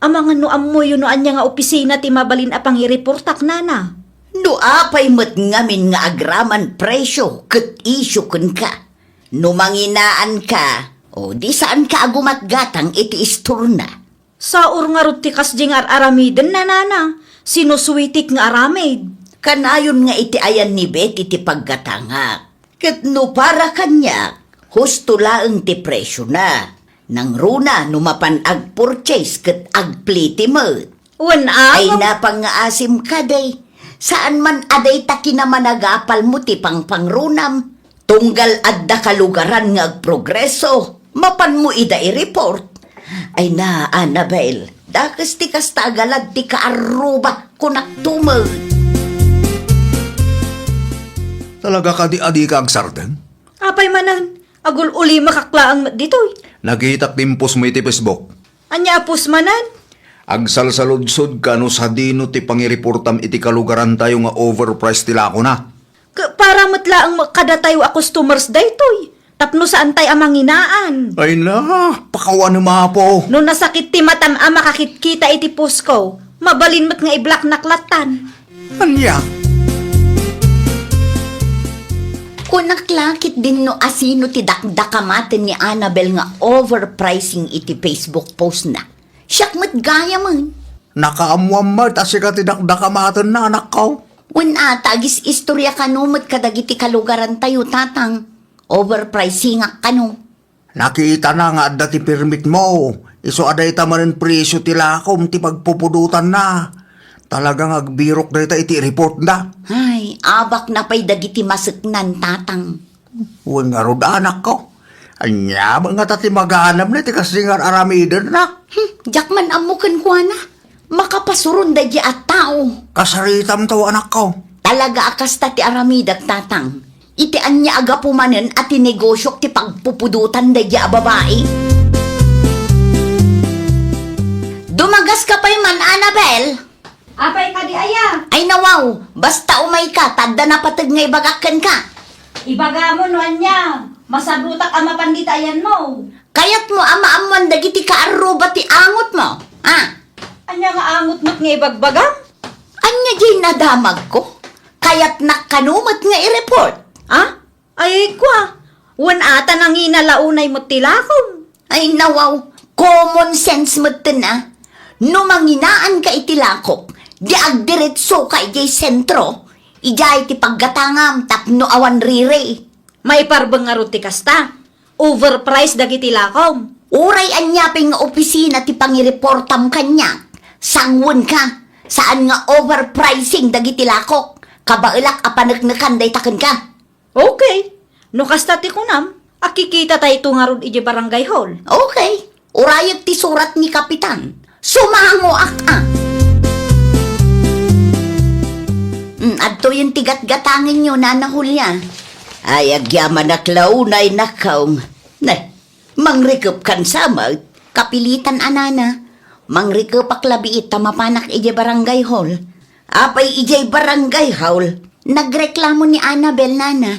Amangan no ammoyo no ania nga opisina ti mabalin a pangireportak, nana. No apay met ngamin nga agraman presio ket isyu kenka. No manginaanka, o di saanka a gumatgatang iti istorna. Saur ngarud ti kasdi nga ar-aramidenna, nana. Sinusuitik nga aramid. Kanayon nga iti ayan ni Betty ti paggatangak. Ket no para kaniak, husto laeng ti presiona. Nangruna no mapan agpurchase ket agpliti met. Wen a, Ay ngem- napangngaasem kadi. Saan man a dayta kinamanagapalmo ti pangpangrunam. Tunggal adda kalugaran nga agprogreso, mapanmo ida i-report. Ay na, Annabel, dakes ti kasta a galad ti kaarruba, kunak tumet. Talaga kadi a dika agsardeng? Apay manen, agul-ulimakak laeng met ditoy. Nakitak ti impostmo iti Facebook. Ania a post manen? Agsalsaludsodka no sadino ti pangireportam iti kalugarantayo nga overprice ti lakona. Ket para met laeng kadatayo a customers daytoy, tapno saantay a manginaan. Ay na, pakawanem, Apo. No nasakit ti matam a makakitkita iti postko, mabalin met nga i-blocknak lattan. Ania? Kunak la ketdin no asino ti dakdakamaten ni Annabel nga overpricing iti Facebook postna. Siak met gayamen. Nakaammoam met a sika ti dakdakamatenna, anakko. Wen a, ta agis-istorya kano met kadagiti kalugarantayo, Tatang. Overpricingak kano. Nakitana nga adda ti permitmo, isu a dayta manen presio ti lakom ti pagpupudotanna. Talaga nga agbirok dayta iti reportda. Ay, abakna pay dagiti maseknan, Tatang. Wen ngarud, anakko. Ania met ngata ti maganabna iti kasdi nga ar-aramidenna? Hmm, diak man ammo kenkuana. Makapasuron daydiay a tao. Kasaritamto, anakko. Talaga a kasta ti aramidek, Tatang. Iti ania a gapu manen a tinegosiok ti pagpupudotan daydiay a babai? Dumagas ka pay man, Annabel? Apay kadi aya? Ay, nawaw, basta umayka, ta adda napateg nga ibagak kenka. Ibagamo no ania, masadutak a mapan dita ayanmo. Kayatmo a maammoan dagiti kaarruba ti angotmo, a? Ania nga angot met nga ibagbagam? Ania diay nadamagko? Kayatnak kano met nga i-report, a? Ay, kua, wen a ta nangina la unay met ti lakom. Ay, nawaw, common sense metten a. No manginaanka iti lakok, di agdiretsoka idiay sentro, idiay ti paggatangam tapno awan riri. Maiparbeng ngarud ti kasta. Overprice dagiti lakom. Uray ania pay nga opisina ti pangireportam kaniak, sanguenka. Saan nga overpricing dagiti lakok. Kabaelak a paneknekan dayta kenka. Okay. No kasta ti kunam, akikita tayto ngarud idiay barangay hall. Okay. Urayek ti surat ni Kapitan. Sumangoak a. Mm, adtoyen ti gatgatangenyo, Nana Julia. Ay, agyamanak la unay, nakong. Ne, mangrikepkan sa met. Kapilitan a, Nana. Mangrikepak labiit ta mapanak idiay barangay hall. Apay idiay barangay hall? Nagreklamo ni Annabel, Nana.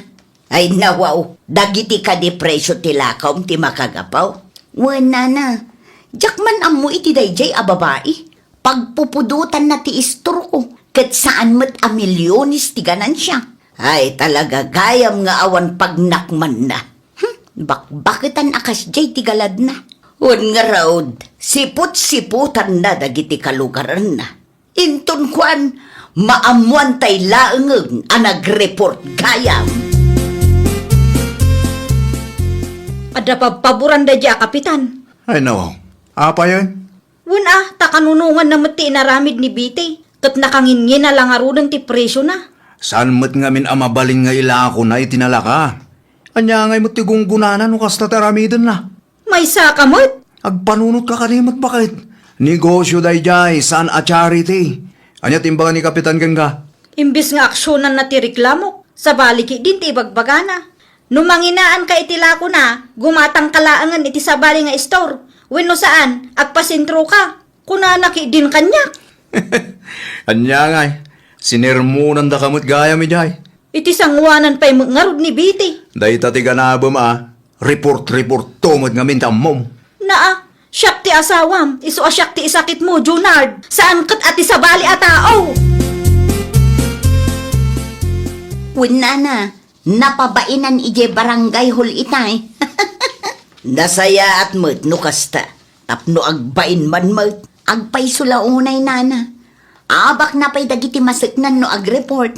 Ay, nawaw, dagiti kadi presio ti lakom ti makagapu? Wen, Nana, diak man ammo iti daydiay a babai. Pagpupudotanna ti istorko, ket saan met a milyones ti ganansia. Ay, talaga gayam nga awan pagnakmanna. Hmm, bakbaketan a kasdiay ti galadna. Wen ngarud, siput-siputanna dagiti kalugaranna. Inton kuan, maammoantay laengen a nagreport gayam. Adda pabpaboran daydiay a kapitan. Ay, nawaw. Apayen? Wen a, ta kanunonganna met ti inaramid ni Betty, ket nakanginngina la ngaruden ti presiona. Saan met ngamin a mabalin nga ilakona iti nalaka? Ania ngay met ti gunggonana no kasta ti aramidenna? Maysaka met? Agpanunotka kadi met baket. Negosio daydiay, saan a charity. Ania ti imbaga ni Kapitan kenka? Imbes nga aksionanna ti reklamok, sabali ketdin ti ibagbagana. No manginaanka iti lakona, gumatangka laengen iti sabali nga istor. Wenno saan, agpasentroka. Kunana ketdin kaniak. Ania ngay, sinermonandaka met gayam idiay. Iti sanguanan pay met ngarud ni Betty. Dayta ti ganabem a, report-reportto met ngamin ti ammom. Naa, siak ti asawam, isu a siak ti isakitmo, Junard. Saan ket a ti sabali a tao. Wen, Nana, napabainan idiay barangay hall itay. Nasayaat met no kasta. Tapno agbain man met, agpayso la unay, Nana. Abakna pay dagiti maseknan no agreport.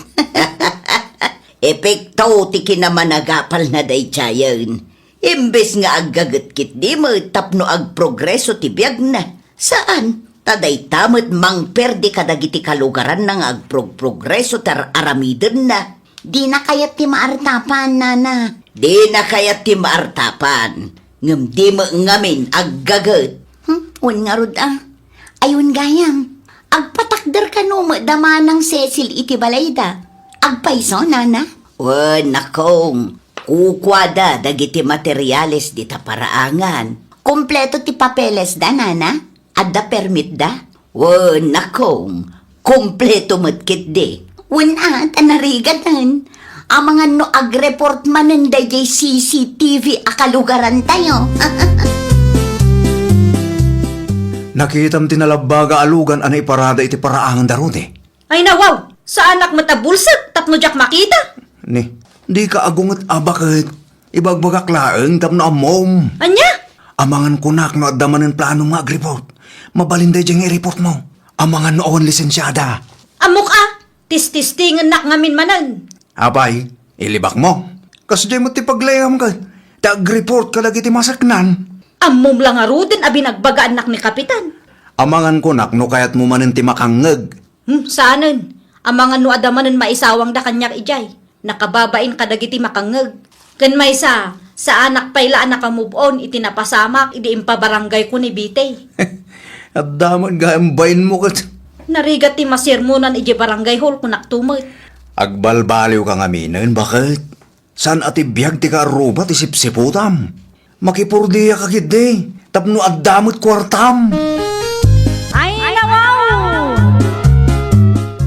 Epekto ti kinamanagapalna daydiayen. Imbes nga aggaget ketdi met tapno agprogreso ti biagna. Saan, ta dayta met mangperdi kadagiti kalugaranna nga agprogprogreso ti ar-aramidenna. Dina kayat ti maartapan, Nana. Dina kayat ti maartapan. Ngem di met ngamin aggaget. Hmm, wen ngarud a. Ay, wen gayam. Agpatakder kano met da Manang Cecil iti balayda. Agpayso, Nana? Wen, nakong. Kukuada dagiti materiales dita paraangan. Kompleto ti papelesda, Nana? Adda permitda? Wen, nakong, kompleto met ketdi. Wen a, ta narigaten. Amangan no agreport manen daydiay C C T V a kalugarantayo. Nakitam ti nalabbaga a lugan a naiparada iti paraanganda, Rudy. Ay, nawaw! Saanak met a bulsek tapno diak makita. Ni, dika agunget a baket. Ibagbagak laeng tapno ammom. Ania? Amangan kunak no adda manen plano nga agreport. Mabalin daydiay nga ireport mo. Amangan no awan lisensiada. Ammok a, tististingennak ngamin manen. Apay, ilibak mo. Kasdiay met ti paglaingam ket ta agreport kadagiti masaknan. Ammom la ngaruden a binagbagaannak ni Kapitan. Amangan kunak no kayatmo manen ti makangngeg. Hmm, saanen. Amangan no adda manen maisawangda kaniak idiay. Nakababain kadagiti makangngeg. Ken maysa, saanak pay la a naka-move on iti napasamak idi impabaranggayko ni Bitey. Adda met gayam bainmo ket. Narigat ti masermonan idiay barangay hall, kunakto met. Agbalbaliwka ngaminen, baket? Saan a ti biag ti kaarruba ti sipsiputam? Makipordiaka ketdi tapno adda met kuartam. Ay, nawaw!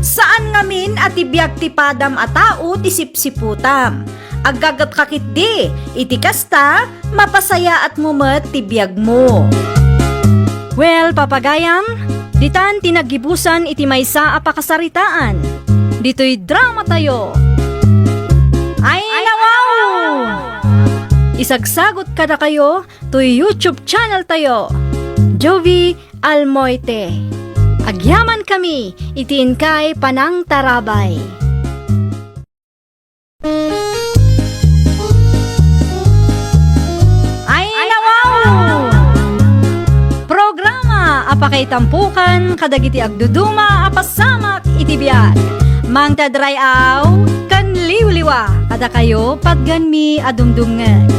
Saan ngamin a ti biag ti padam a tao ti sipsiputam. Aggagetka ketdi, iti kasta, mapasayaatmo met ti biagmo. Well, papagayam, ditan ti naggibusan iti maysa a pakasaritaan. Ditoy dramatayo. Ay, nawaw! Isagsagot kadakayo toy YouTube channel tayo, Jovie Almoite. Agyamankami iti inkay panangtarabay. Ay, nawaw! Programa a pakaitampokan kadagiti agduduma a pasamak iti biag. Mangted ray-aw ken liwliwa kadakayo, patganmi a dumdumngeg.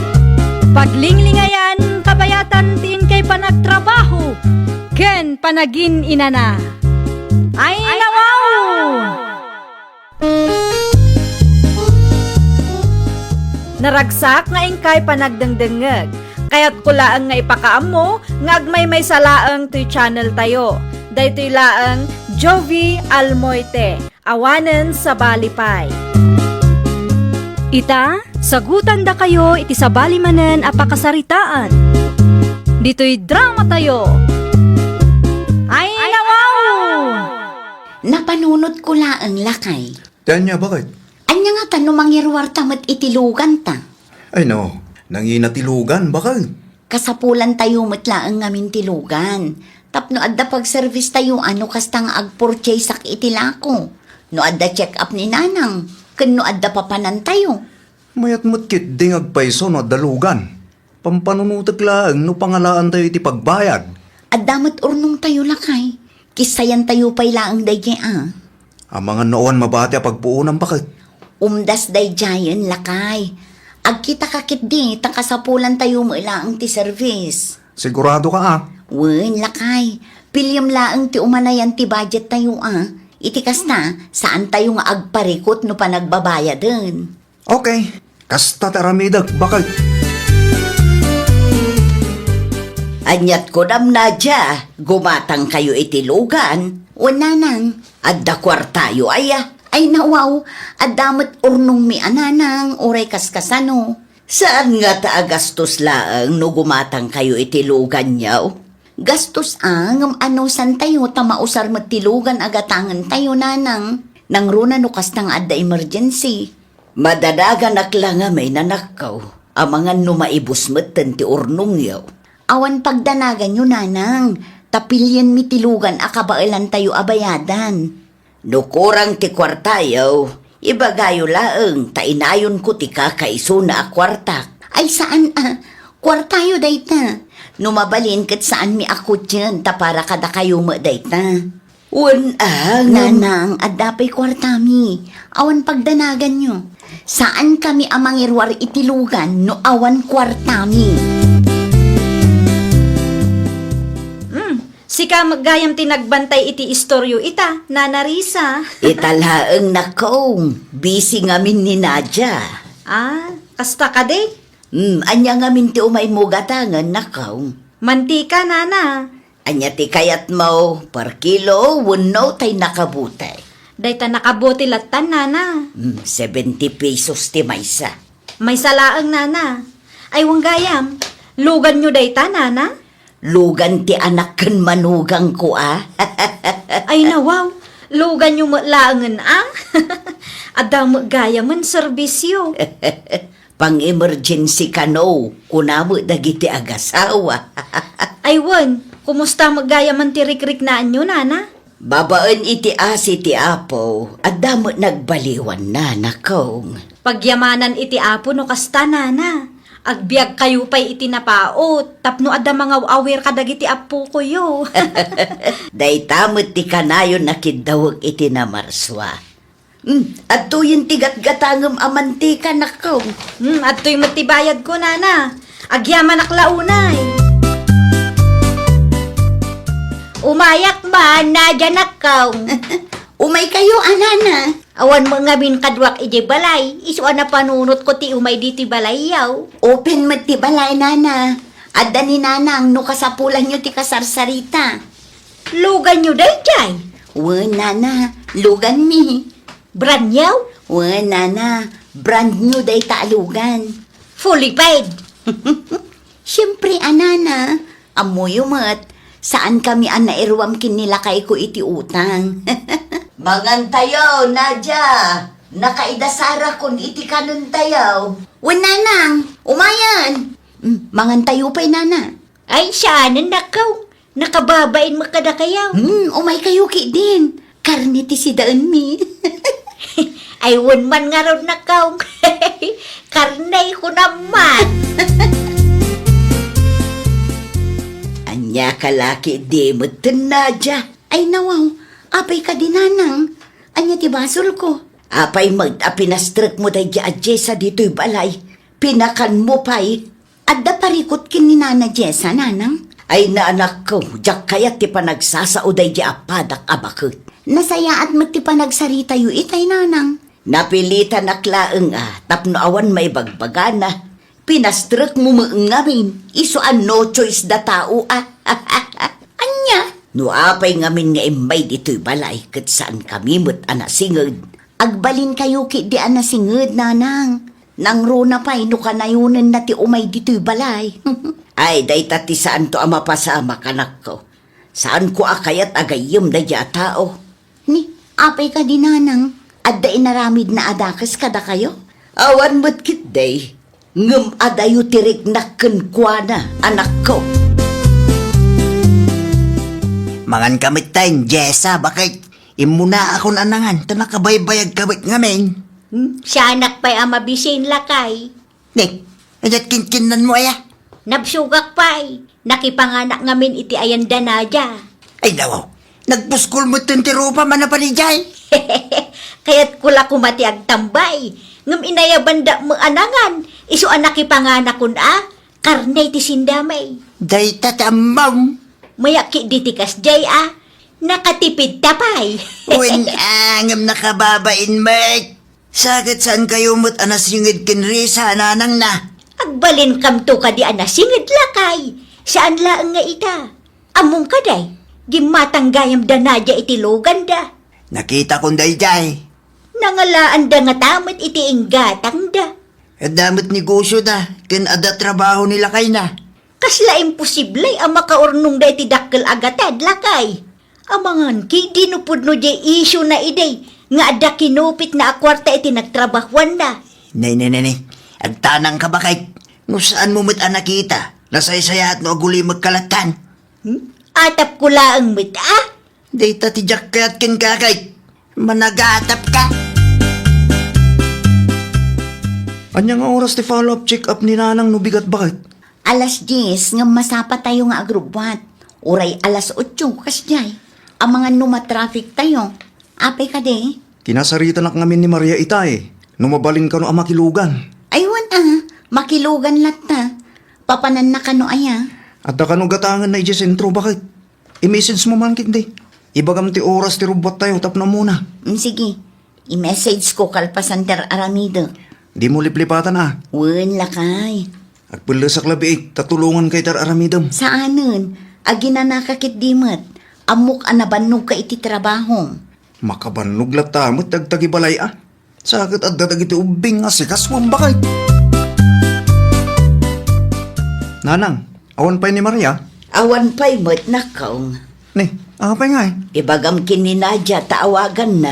Paglinglingayan, kabayatan ti inkay panagtrabaho ken panagin-inana. Ay, nawaw! Naragsak nga inkay panagdengdengngeg. Kayatko laeng nga ipakaammo nga agmaymaysa laeng toy channel tayo. Daytoy laeng Jovie Almoite, awanen sabali pay. Ita, sagutandakayo iti sabali manen a pakasaritaan. Ditoy dramatayo. Ay, nawaw! Napanunotko laeng, lakay. Ti ania, baket? Ania ngata no mangiruarta met iti luganta? Ay no, nangina ti lugan, baket. Kasapulantayo met laeng ngamin ti lugan. Tapno adda pagservistayo a no kasta nga agpurchaseak iti lako. No adda check-up ni Nanang, ken no adda papanantayo. Mayat met ketdi nga agpayso no adda lugan. Pampanunotek laeng no pangalaantayo iti pagbayad. Adda met urnongtayo, lakay. Kissayantayo pay laeng daydiay a. Amangan no awan mabati a pagpuonam, baket. Umdas daydiayen, lakay. Agkitaka ketdi ta kasapulantayo met laeng ti service. Siguradoka a? Wen, lakay. Piliem laeng ti umanayan ti budgettayo a. Iti kasta, saantayo nga agparikut no panagbabayaden. Okay, kasta ti aramidek, baket. Aniat kunam, Nadia, gumatangkayo iti lugan? Wen, Nanang. Adda kuartayo aya? Ay, nawaw, adda met urnongmi a, Nanang, uray kaskasano. Saan ngata a gastos laeng no gumatangkayo iti luganyo? Gastos a, ngem anusantayo ta mausar met ti lugan a gatangentayo, Nanang. Nangruna no kasta nga adda emergency. Madanaganak la ngamin, anakko, amangan no maibus metten ti urnongyo. Awan pagdanaganyo, Nanang, ta pilienmi ti lugan a kabaelantayo a bayadan. No kurang ti kuartayo, ibagayo laeng ta inayonko ti kakaisuna a kuartak. Ay, saan a, kuartayo dayta. No mabalin ket saanmi a kutien ta para kadakayo met dayta. Wen a, ngem Nanang, adda pay kuartami. Awan pagdanaganyo. Saankami a mangiruar iti lugan no awan kuartami. Hmm, sika met gayam ti nagbantay iti istoryo ita, Nana Risa. Ita laeng, nakong. Busy ngamin ni Nadia. Ah, kasta kadi? Hmm, ania ngamin ti umaymo gatangen, nakong? Mantika, Nana. Ania ti kayatmo, per kilo wenno tay nakabote? Dayta nakabote lattan, Nana. Hmm, seventy pesos ti maysa. Maysa laeng, Nana. Ay, wen gayam, luganyo dayta, Nana? Lugan ti anak ken manugangko a. Ay, nawaw. Luganyo met laengen a. Adda met gayamen serbisyo. Pang-emergency kano, kuna met dagiti agasawa. Ay wen, kumusta met gayamen ti rikriknaanyo, nana? Babaen iti asi ti Apo, adda met nagbaliwanna, nakong. Pagyamanan iti Apo no kasta, nana. Agbiagkayo pay iti napaut tapno adda mangaw-awir kadagiti appokoyo. Dayta met ti kanayon a kiddawek iti namarsua. Hmm, adtoyen ti gatgatangem a mantika, nakong. Hmm, adtoy met ti bayadko, nana. Agyamanak la unay. Umayak man, Nadia, nakong. Umaykayo a, nana. Awan met ngamin kaduak idiay balay, isu a napanunotko ti umay ditoy balayyo. Open met ti balay, nana. Adda ni nanang no kasapulanyo ti kasarsarita. Luganyo daydiay? Wen, nana, luganmi. Brand new? Wen, nana, brand new dayta a lugan. Fully paid? Siempre a, nana. Ammoyo met, saan kami a nairuam ken ni lakayko iti utang. Mangantayo, Nadia. Nakaidasarakon iti kanentayo. Wen, nanang, umayen. Mm, mangantayo pay, nana. Ay, saanen, nakong. Nakababain met kadakayo. Hmm, umaykayo ketdin. Karne ti sidaenmi. Ay, wen man ngarud, nakong. Karne, kunam man. Ania ka la ketdi metten, Nadia? Ay, nawaw. Apay kadi, nanang? Ania ti basolko? Apay met a pinastrekmo daydi a Jessa ditoy balay? Pinakanmo pay? Adda parikut ken ni Nana Jessa, nanang? Ay, anakko, diak kayat ti panagsasao daydi a padak a baket. Nasayaat met ti panagsaritayo itay, nanang. Napilitanak laeng a tapno awan maibagbagana. Pinastrekmo met ngamin, isu a no choice da tao a. Ania? No apay ngamin nga immay ditoy balay ket saankami met a nasinged. Agbalinkayo ketdi a nasinged, nanang. Nangruna pay no kanayonenna ti umay ditoy balay. Ay, dayta ti saanto a mapasamak, anakko. Saanko a kayat a gayyem daydi a tao. Ni, apay kadi, nanang? Adda inaramidna a dakes kadakayo? Awan met ketdi. Ngem adayo ti riknak kenkuana, anakko. Manganka metten, Jessa, baket? Immunaakon a nangan, ta nakabaybayagka met ngamin. Hmm? Sianak pay a mabisin, lakay. Ne, ket kinkinnanmo aya? Nabsogak pay. Nakipanganak ngamin iti ayan da Nadia. Ay, nawaw. Nagpuskol metten ti rupa, manapan idiay. Kayatko la koma ti agtambay. Ngem inayabandak met a nangan, isu a nakipanganakon a, karne ti sindami. Dayta ti ammom. Mayak ketdi ti kasdiay a, nakatipidta pay. Wen, a, ngem nakababain met. Sa ket saankayo met a nasinged ken Risa, nanangna? Agbalinkamto kadi a nasinged, lakay? Saan laeng nga ita. Ammom kadi, gimmatang gayam da Nadia iti luganda. Nakitakon daydiay. Nangalaanda ngata met iti inggatangda. Adda met negosyoda, ken adda trabaho ni lakayna. Kasla imposible a makaurnongda iti dakkel a gatad, lakay. Amangan ketdi no pudno diay isyona idi nga adda kinupitna a kuarta iti nagtrabahuanna. Nay, nay, nay, nay. Agtanangka, baket. No saanmo met a nakita, nasaysayaat no agulimekka lattan. Hmm? Atapko laeng met, a? Dayta ti diak kayat kenka, ket managatapka. Ania nga oras ti follow-up check-up ni nanang no bigat, baket? Alas dies ngem masapatayo nga agrubbuat. Uray alas otso, kasdiay. Amangan no matraffictayo. Apay kadi? Kinasaritanak ngamin ni Maria itay, no mabalin kano a makilugan. Ay, wen a, makilugan latta. Papananna kano aya? Adda kano gatangenna idiay sentro, baket? I-message mo man ketdi. Ibagam ti oras ti rubbuattayo tapno ammona. Mm, sige. I-message ko kalpasan ti ar-aramidek. Dimo liplipatan a. Wen, lakay. Agpellesak labiit ta tulonganka iti ar-aramidem. Saanen. Aginanaka ketdi met. Ammok a nabannogka iti trabahom. Makabannog latta met ti agtagibalay a. Sa ket adda dagiti ubbing nga sikaswem, baket. Nanang, awan pay ni Maria? Awan pay met, nakong. Ni, apay ngay? Ibagam ken ni Nadia ta awaganna.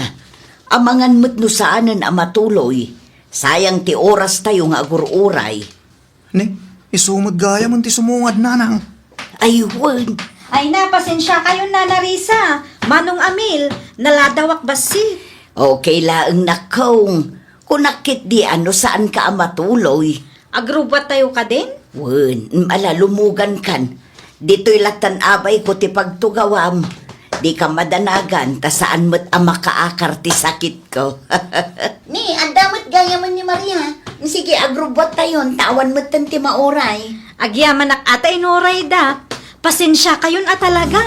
Amangan met no saanen a matuloy. Sayang ti orastayo nga agur-uray. Ni, isu met gayam ti sumungad, Nanang. Ay, wen. Ay na, pasensiakayon, Nana Risa. Manong Amil, naladawak bassit. Okay laeng, Nakong. Kunak ketdi a no saanka a matuloy. Agrubbuattayo kadin? Wen, ala, lumugankan. Ditoy lattan abayko ti pagtugawam. Dika madanagan, ta saan met a makaakar ti sakitko. Ni, adda met gayamen ni Maria. Sige, agrubbuattayon, ta awan metten ti mauray. Agyamanak a ta inurayda. Pasensiakayon a talaga.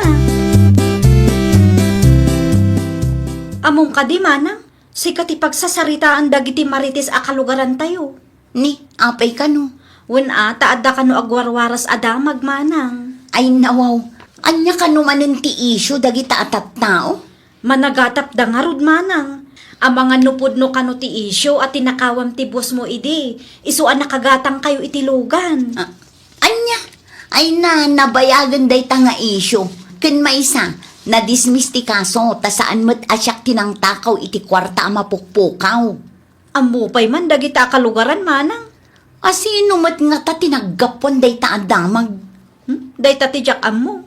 Ammom kadi, Manang, sika ti pagsasaritaan dagiti Marites a kalugarantayo. Ni, apay kano? Wen a, ta adda kano agwarwaras a damag, Manang. Ay, nawaw. Ania kano manen ti isyu dagita a tattao? Managatapda ngarud, Manang. Amangan no pudno kano ti isyu a tinakawam ti bosmo idi, isu a nakagatangkayo iti lugan. Ah, ania? Ay na, nabayagen dayta nga isyu. Ken maysa, nadismiss ti kaso, ta saan met a siak ti nangtakaw iti kuarta a mapukpukaw. Ammo pay man dagita a kalugaran, Manang. A sino met ngata ti naggapuan dayta a damag? Hmm? Dayta ti diak ammo.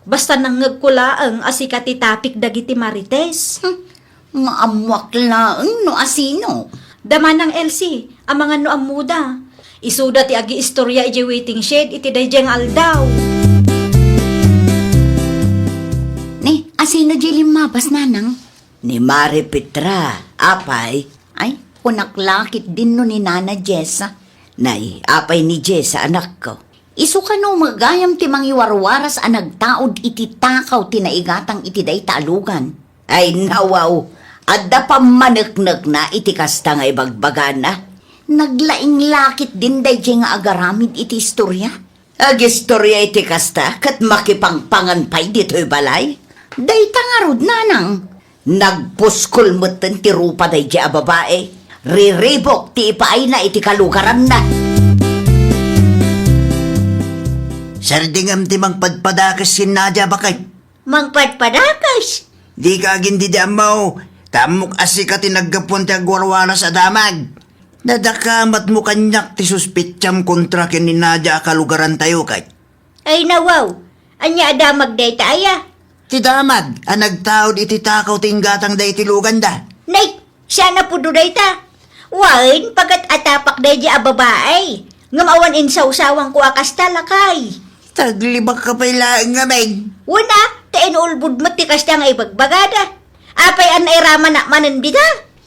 Basta nangngegko laeng a sika ti topic dagiti Marites. Hmm. Nga ammoak laeng no a sino. Da Manang Elsie, amangan no ammoda. Isuda ti agiistorya idiay waiting shed iti daydiay nga aldaw. Ni, a sino diay limmabas, Nanang? Ni Mari Petra, apay? Ay, kunak la ketdin no ni Nana Jessa. Nay, apay ni Jessa, anakko? Isu kano met gayam ti mangiwarwaras a nagtaud iti takaw ti naigatang iti dayta a lugan? Ay, nawaw, adda pammaneknekna iti kasta nga ibagbagana. Naglaing la ketdin daydiay nga agaramid iti istorya. Agistorya iti kasta ket makipangpangan pay ditoy balay? Dayta ngarud, Nanang. Nagpuskol metten ti rupa daydiay a babai. Riribuk ti ipaayna iti kalugaranna. Sardingam ti mangpadpadakes ken Nadia, baket. Mangpadpadakes? Dika agindidi ammo, ta ammok a sika ti naggapuan ti agwarwaras a damag. Nadakamatmo kaniak ti suspetsam kontra ken ni Nadia a kalugarantayo, ket. Ay, nawaw, ania a damag dayta aya? Ti damag a nagtaud iti takaw ti inggatangda iti luganda. Nay, saan a pudno dayta? Wen, pagat-atapak daydiay a babai. Ngem awan insawsawangko a kasta, lakay. Taglibakka pay laeng ngamin. Wen a, ta inulbod met ti kasta nga ibagbagada. Apay a nairamanak manen dita?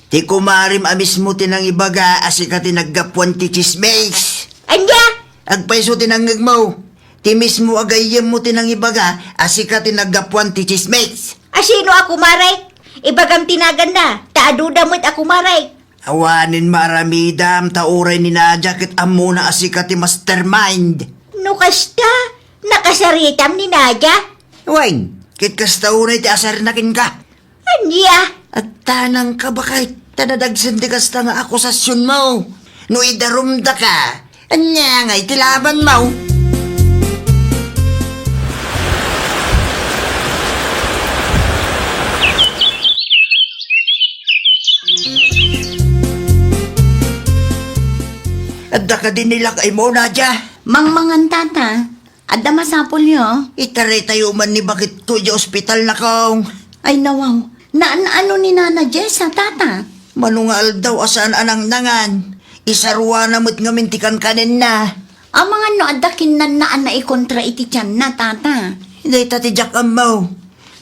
Ti kumarem a mismo ti nangibaga a sika ti naggapuan ti tsismis. Ania? Agpayso ti nangngegmo. Ti mismo a gayyemmo ti nangibaga a sika ti naggapuan ti tsismis. A sino a kumarek? Ibagam ti naganna, ta aduda met a kumarek. Awanen maaramidam, ta uray ni Nadia ket ammona a sika ti mastermind. No kasta, nakasaritam ni Nadia? Wen, ket kasta unay ti asarna kenka. Ania? Agtanangka, baket, ta nadagsen ti kasta nga akusasionmo. No idarumdaka, ania ngay ti labanmo? Adda kadi ni lakaymo, Nadia? Mangmangan, tata. Adda masapulyo? Itaritayo man ni baketko idiay ospital, Nakong. Ay, nawaw. Naan-ano ni Nana Jessa, tata? Mano nga aldaw a saan a nangnangan. Isaruana met ngamin ti kankanenna. Amangan no adda kinnanna a naikontra iti tianna, tata. Dayta ti diak ammo.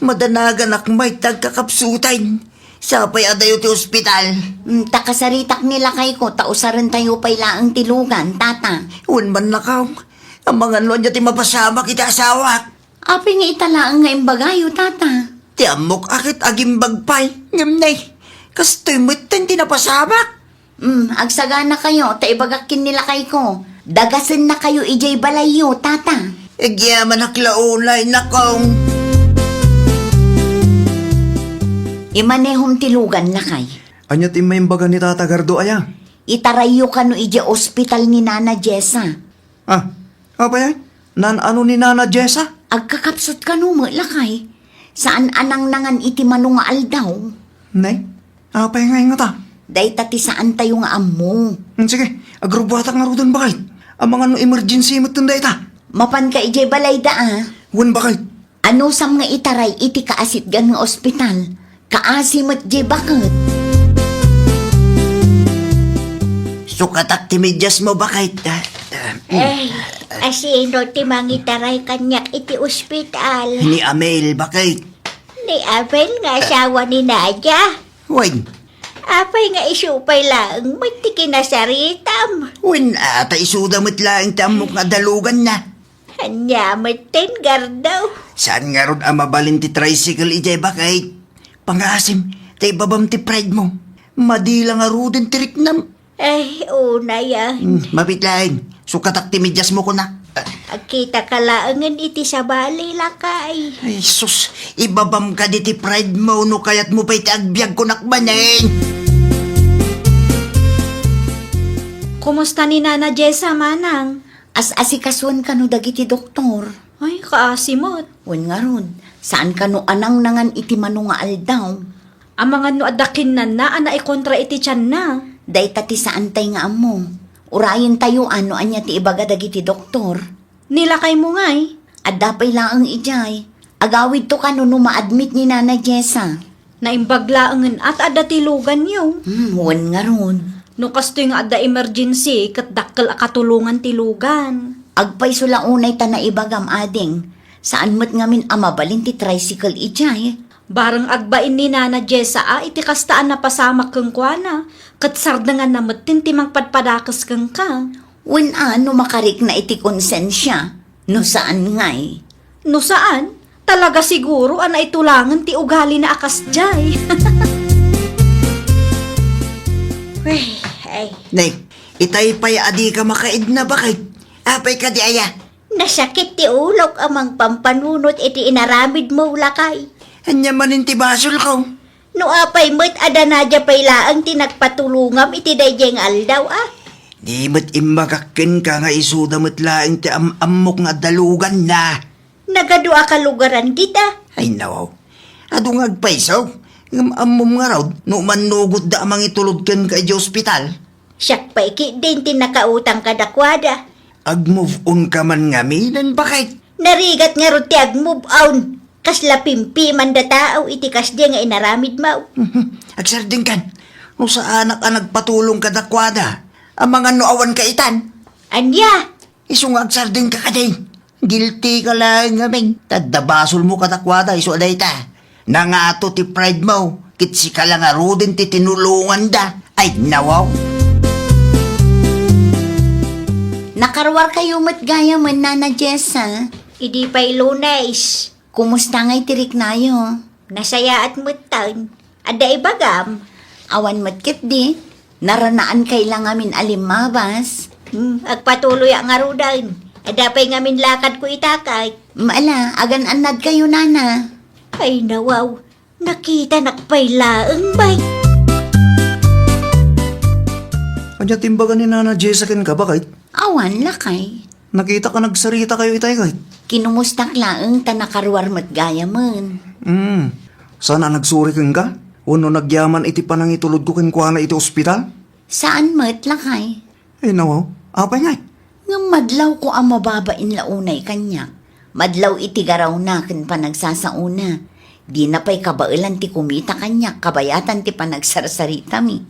Madanaganak met ti agkakapsutan. Sapay adayo ti ospital. Mm, ta kasaritak ni lakayko, ta usarentayo pay laeng ti lugan, tata. Wen man, Nakong. Amangan no ania ti mapasamak iti asawak. Apay nga ita laeng nga imbagayo, tata? Ti ammok a ket agimbag pay, ngem ne, kastoy metten ti napasamak. Mm, agsaganakayo, ta ibagak ken ni lakayko. Dagasennakayo idiay balayyo, tata. Agyamanak la unay, Nakong. Imanehom ti lugan, lakay. Ania ti maimbaga ni Tata Gardo aya? Itarayyo kano idiay ospital ni Nana Jessa. Ah, apay? Naan-ano ni Nana Jessa? Agkakapsut kano met, lakay. Saan a nangnangan iti mano nga aldaw. Nay, apay nga ingata? Dayta ti saantayo nga ammo. Hmm, sige, agrubbuatak ngaruden, baket. Amangan no emergency metten dayta. Mapanka idiay balayda, a? Wen, baket. Anusam nga itaray iti kaasitgan nga ospital, kaasi met diay baket. Sukatak ti mediasmo, baket. Ah, ah, mm. Eh, asino ti mangitaray kaniak iti ospital? Ni Amel, baket. Ni Amel nga asawa ni Nadia? Wen. Apay nga isu pay laeng met ti kinasaritam? Wen, a, ta isuda met laeng ti ammok nga adaluganna. Ania met ten, Gardo? Saan ngarud a mabalin ti tricycle idiay, baket? Pangasim, ta ibabam ti pride mo. Madi la ngaruden ti riknam. Ay, unay, a. Hmm, mabiit laeng. Sukatak ti mediasmo, kunak. Agkitaka laengen iti sabali, lakay. Ay, sus, ibabam kadi ti pride mo no kayatmo pay ti agbiag, kunak manen. Kumusta ni Nana Jessa, manang? As-asikasuan kano dagiti doktor. Ay, kaasi met. Wen ngarud, saan kano a nangnangan iti mano nga aldaw. Amangan no adda kinnanna a naikontra iti tianna. Dayta ti saantay nga ammo. Urayentayo a no ania ti ibaga dagiti doktor. Ni lakaymo ngay? Adda pay laeng idiay. Agawidto kano no ma-admit ni Nana Jessa. Naimbag laengen a ta adda ti luganyo. Hmm, wen ngarud. No kastoy nga adda emergency, ket dakkel a katulongan ti lugan. Agpayso la unay ta naibagam, ading. Saan met ngamin a mabalin ti tricycle idiay. Bareng agbain ni Nana Jessa a iti kasta a napasamak kenkuana, ket sardenganna metten ti mangpadpadakes kenka. Wen a no makarikna iti konsensia, no saan ngay. No saan, talaga siguro a naitulangen ti ugalina a kasdiay. Uy, ay. Nay, itay pay a dika makaidna, baket. Apay kadi aya? Nasakit ti ulok a mangpampanunot iti inaramidmo, lakay. Ania manen ti basolko? No apay met a da Nadia pay laeng ti nagpatulongam iti daydiay nga aldaw, a? Di met imbagak kenka nga isuda met laeng ti am-ammok nga adaluganna. Nagadu a kalugaran dita? Ay, nawaw. Adu nga agpayso. Ngem ammom ngarud no mannugotda a mangitulod kenka idiay ospital? Siak pay ketdin ti nakautang kadakuada. Ag-move on ka man ngamin, baket? Narigat ngarud ti ag-move on. Kasla pimpimanda tao iti kasdi nga inaramidmo. Agsardengkan. No saanak a nagpatulong kadakuada, amangan no awan ka itan. Ania? Isu nga agsardengka kadi. Guilty ka laeng ngamin. Ta adda basolmo kadakuada isu a dayta. Nangato ti pride mo, ket sika la ngaruden ti tinulonganda. Ay, nawaw. Nakaruarkayo met gayamen, Nana Jessa? Idi pay Lunes. Kumusta ngay ti riknayo? Nasayaat metten. Adda ibagam? Awan met ketdi. Naranaankay la ngamin a limmabas. Hmm, agpatuloyak ngaruden. Adda pay ngamin lakadko ita, ket. Ala, agan-annadkayo, Nana. Ay, nawaw. Nakitanak pay laeng, bay. Ania ti imbaga ni Nana Jessa kenka, baket? Awan, lakay. Nakitaka nagsaritakayo itay, ket? Kinumustak laeng ta nakaruar met gayamen. Hmm. Saan a nagsuri kenka? Wenno nagyaman iti panangitulodko kenkuana iti ospital? Saan met, lakay. Ay, nawaw. Apay ngay? Ngem madlawko a mababain la unay kaniak. Madlaw iti garawna ken panagsasaona. Dina pay kabaelan ti kumita kaniak kabayatan ti panagsarsaritami.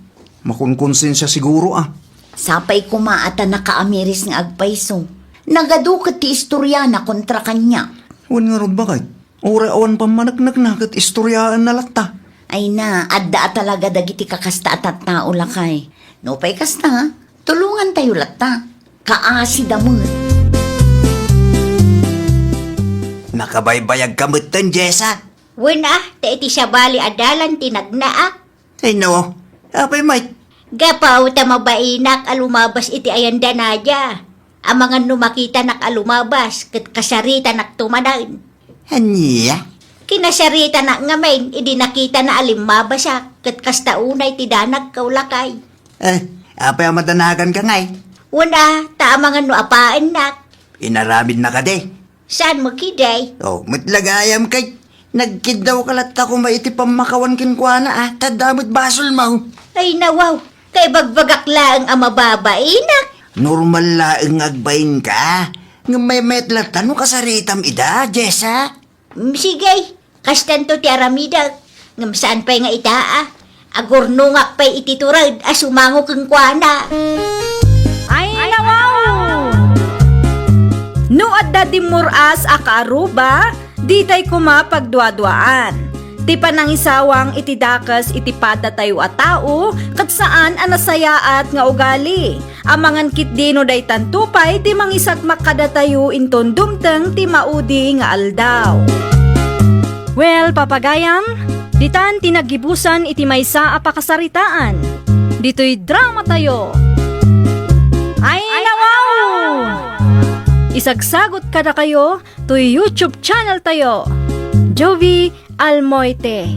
Makunkonsensia siguro, a. Sapay koma a ta nakaamiris nga agpayso. Nagadu ket ti istoriana kontra kaniak. Wen ngarud, baket? Uray awan pammaneknekna ket istoriaenna latta. Ay na, adda a talaga dagiti kakasta a tattao, lakay. Nupay kasta, tulongantayo latta. Kaasida met. Nakabaybayagka metten, Jessa. Wen a, ta iti sabali a dalan ti nagnaak. Ay, no. Apay met? Gapu ta mabainak a lumabas iti ayan da Nadia. Amangan no makitanak a lumabas, ket kasaritanak tumanan. Ania? Kinasaritanak ngamin, idi nakitana a limmabasak, ket kasta unay ti danagko, lakay. Eh, apay a madanaganka ngay? Wen a, ta amangan no apaennak. Inaramidna kadi? Saan mo kidi? Oh, met la gayam ket Nagkiddawka latta koma iti pammakawan kenkuana, a, ta adda met basolmo. Ay, nawaw, kaibagbagak laeng a mababainak. Normal laeng nga agbainka, ngem maymayat latta no kasaritam ida, Jessa. Mm, sige, kastanto ti aramidek. Ngem saan pay nga ita, a. Agurnongak pay iti tured a sumango kenkuana. Ay, nawaw! No adda dimmur-as a kaaruba, ditay koma pagduaduaan. Ti panangisawang iti dakes iti padatayo a tao ket saan a nasayaat nga ugali. Amangan ketdi no daytanto pay ti mangisakmak kadatayo inton dumteng ti maudi nga aldaw. Well, papagayam, ditan ti naggibusan iti maysa a pakasaritaan. Ditoy dramatayo. Ay, nawaw! Isagsagot kadakayo toy YouTube channel tayo, Jovi Almoite.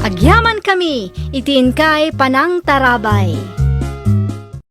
Agyaman kami iti inkay panangtarabay.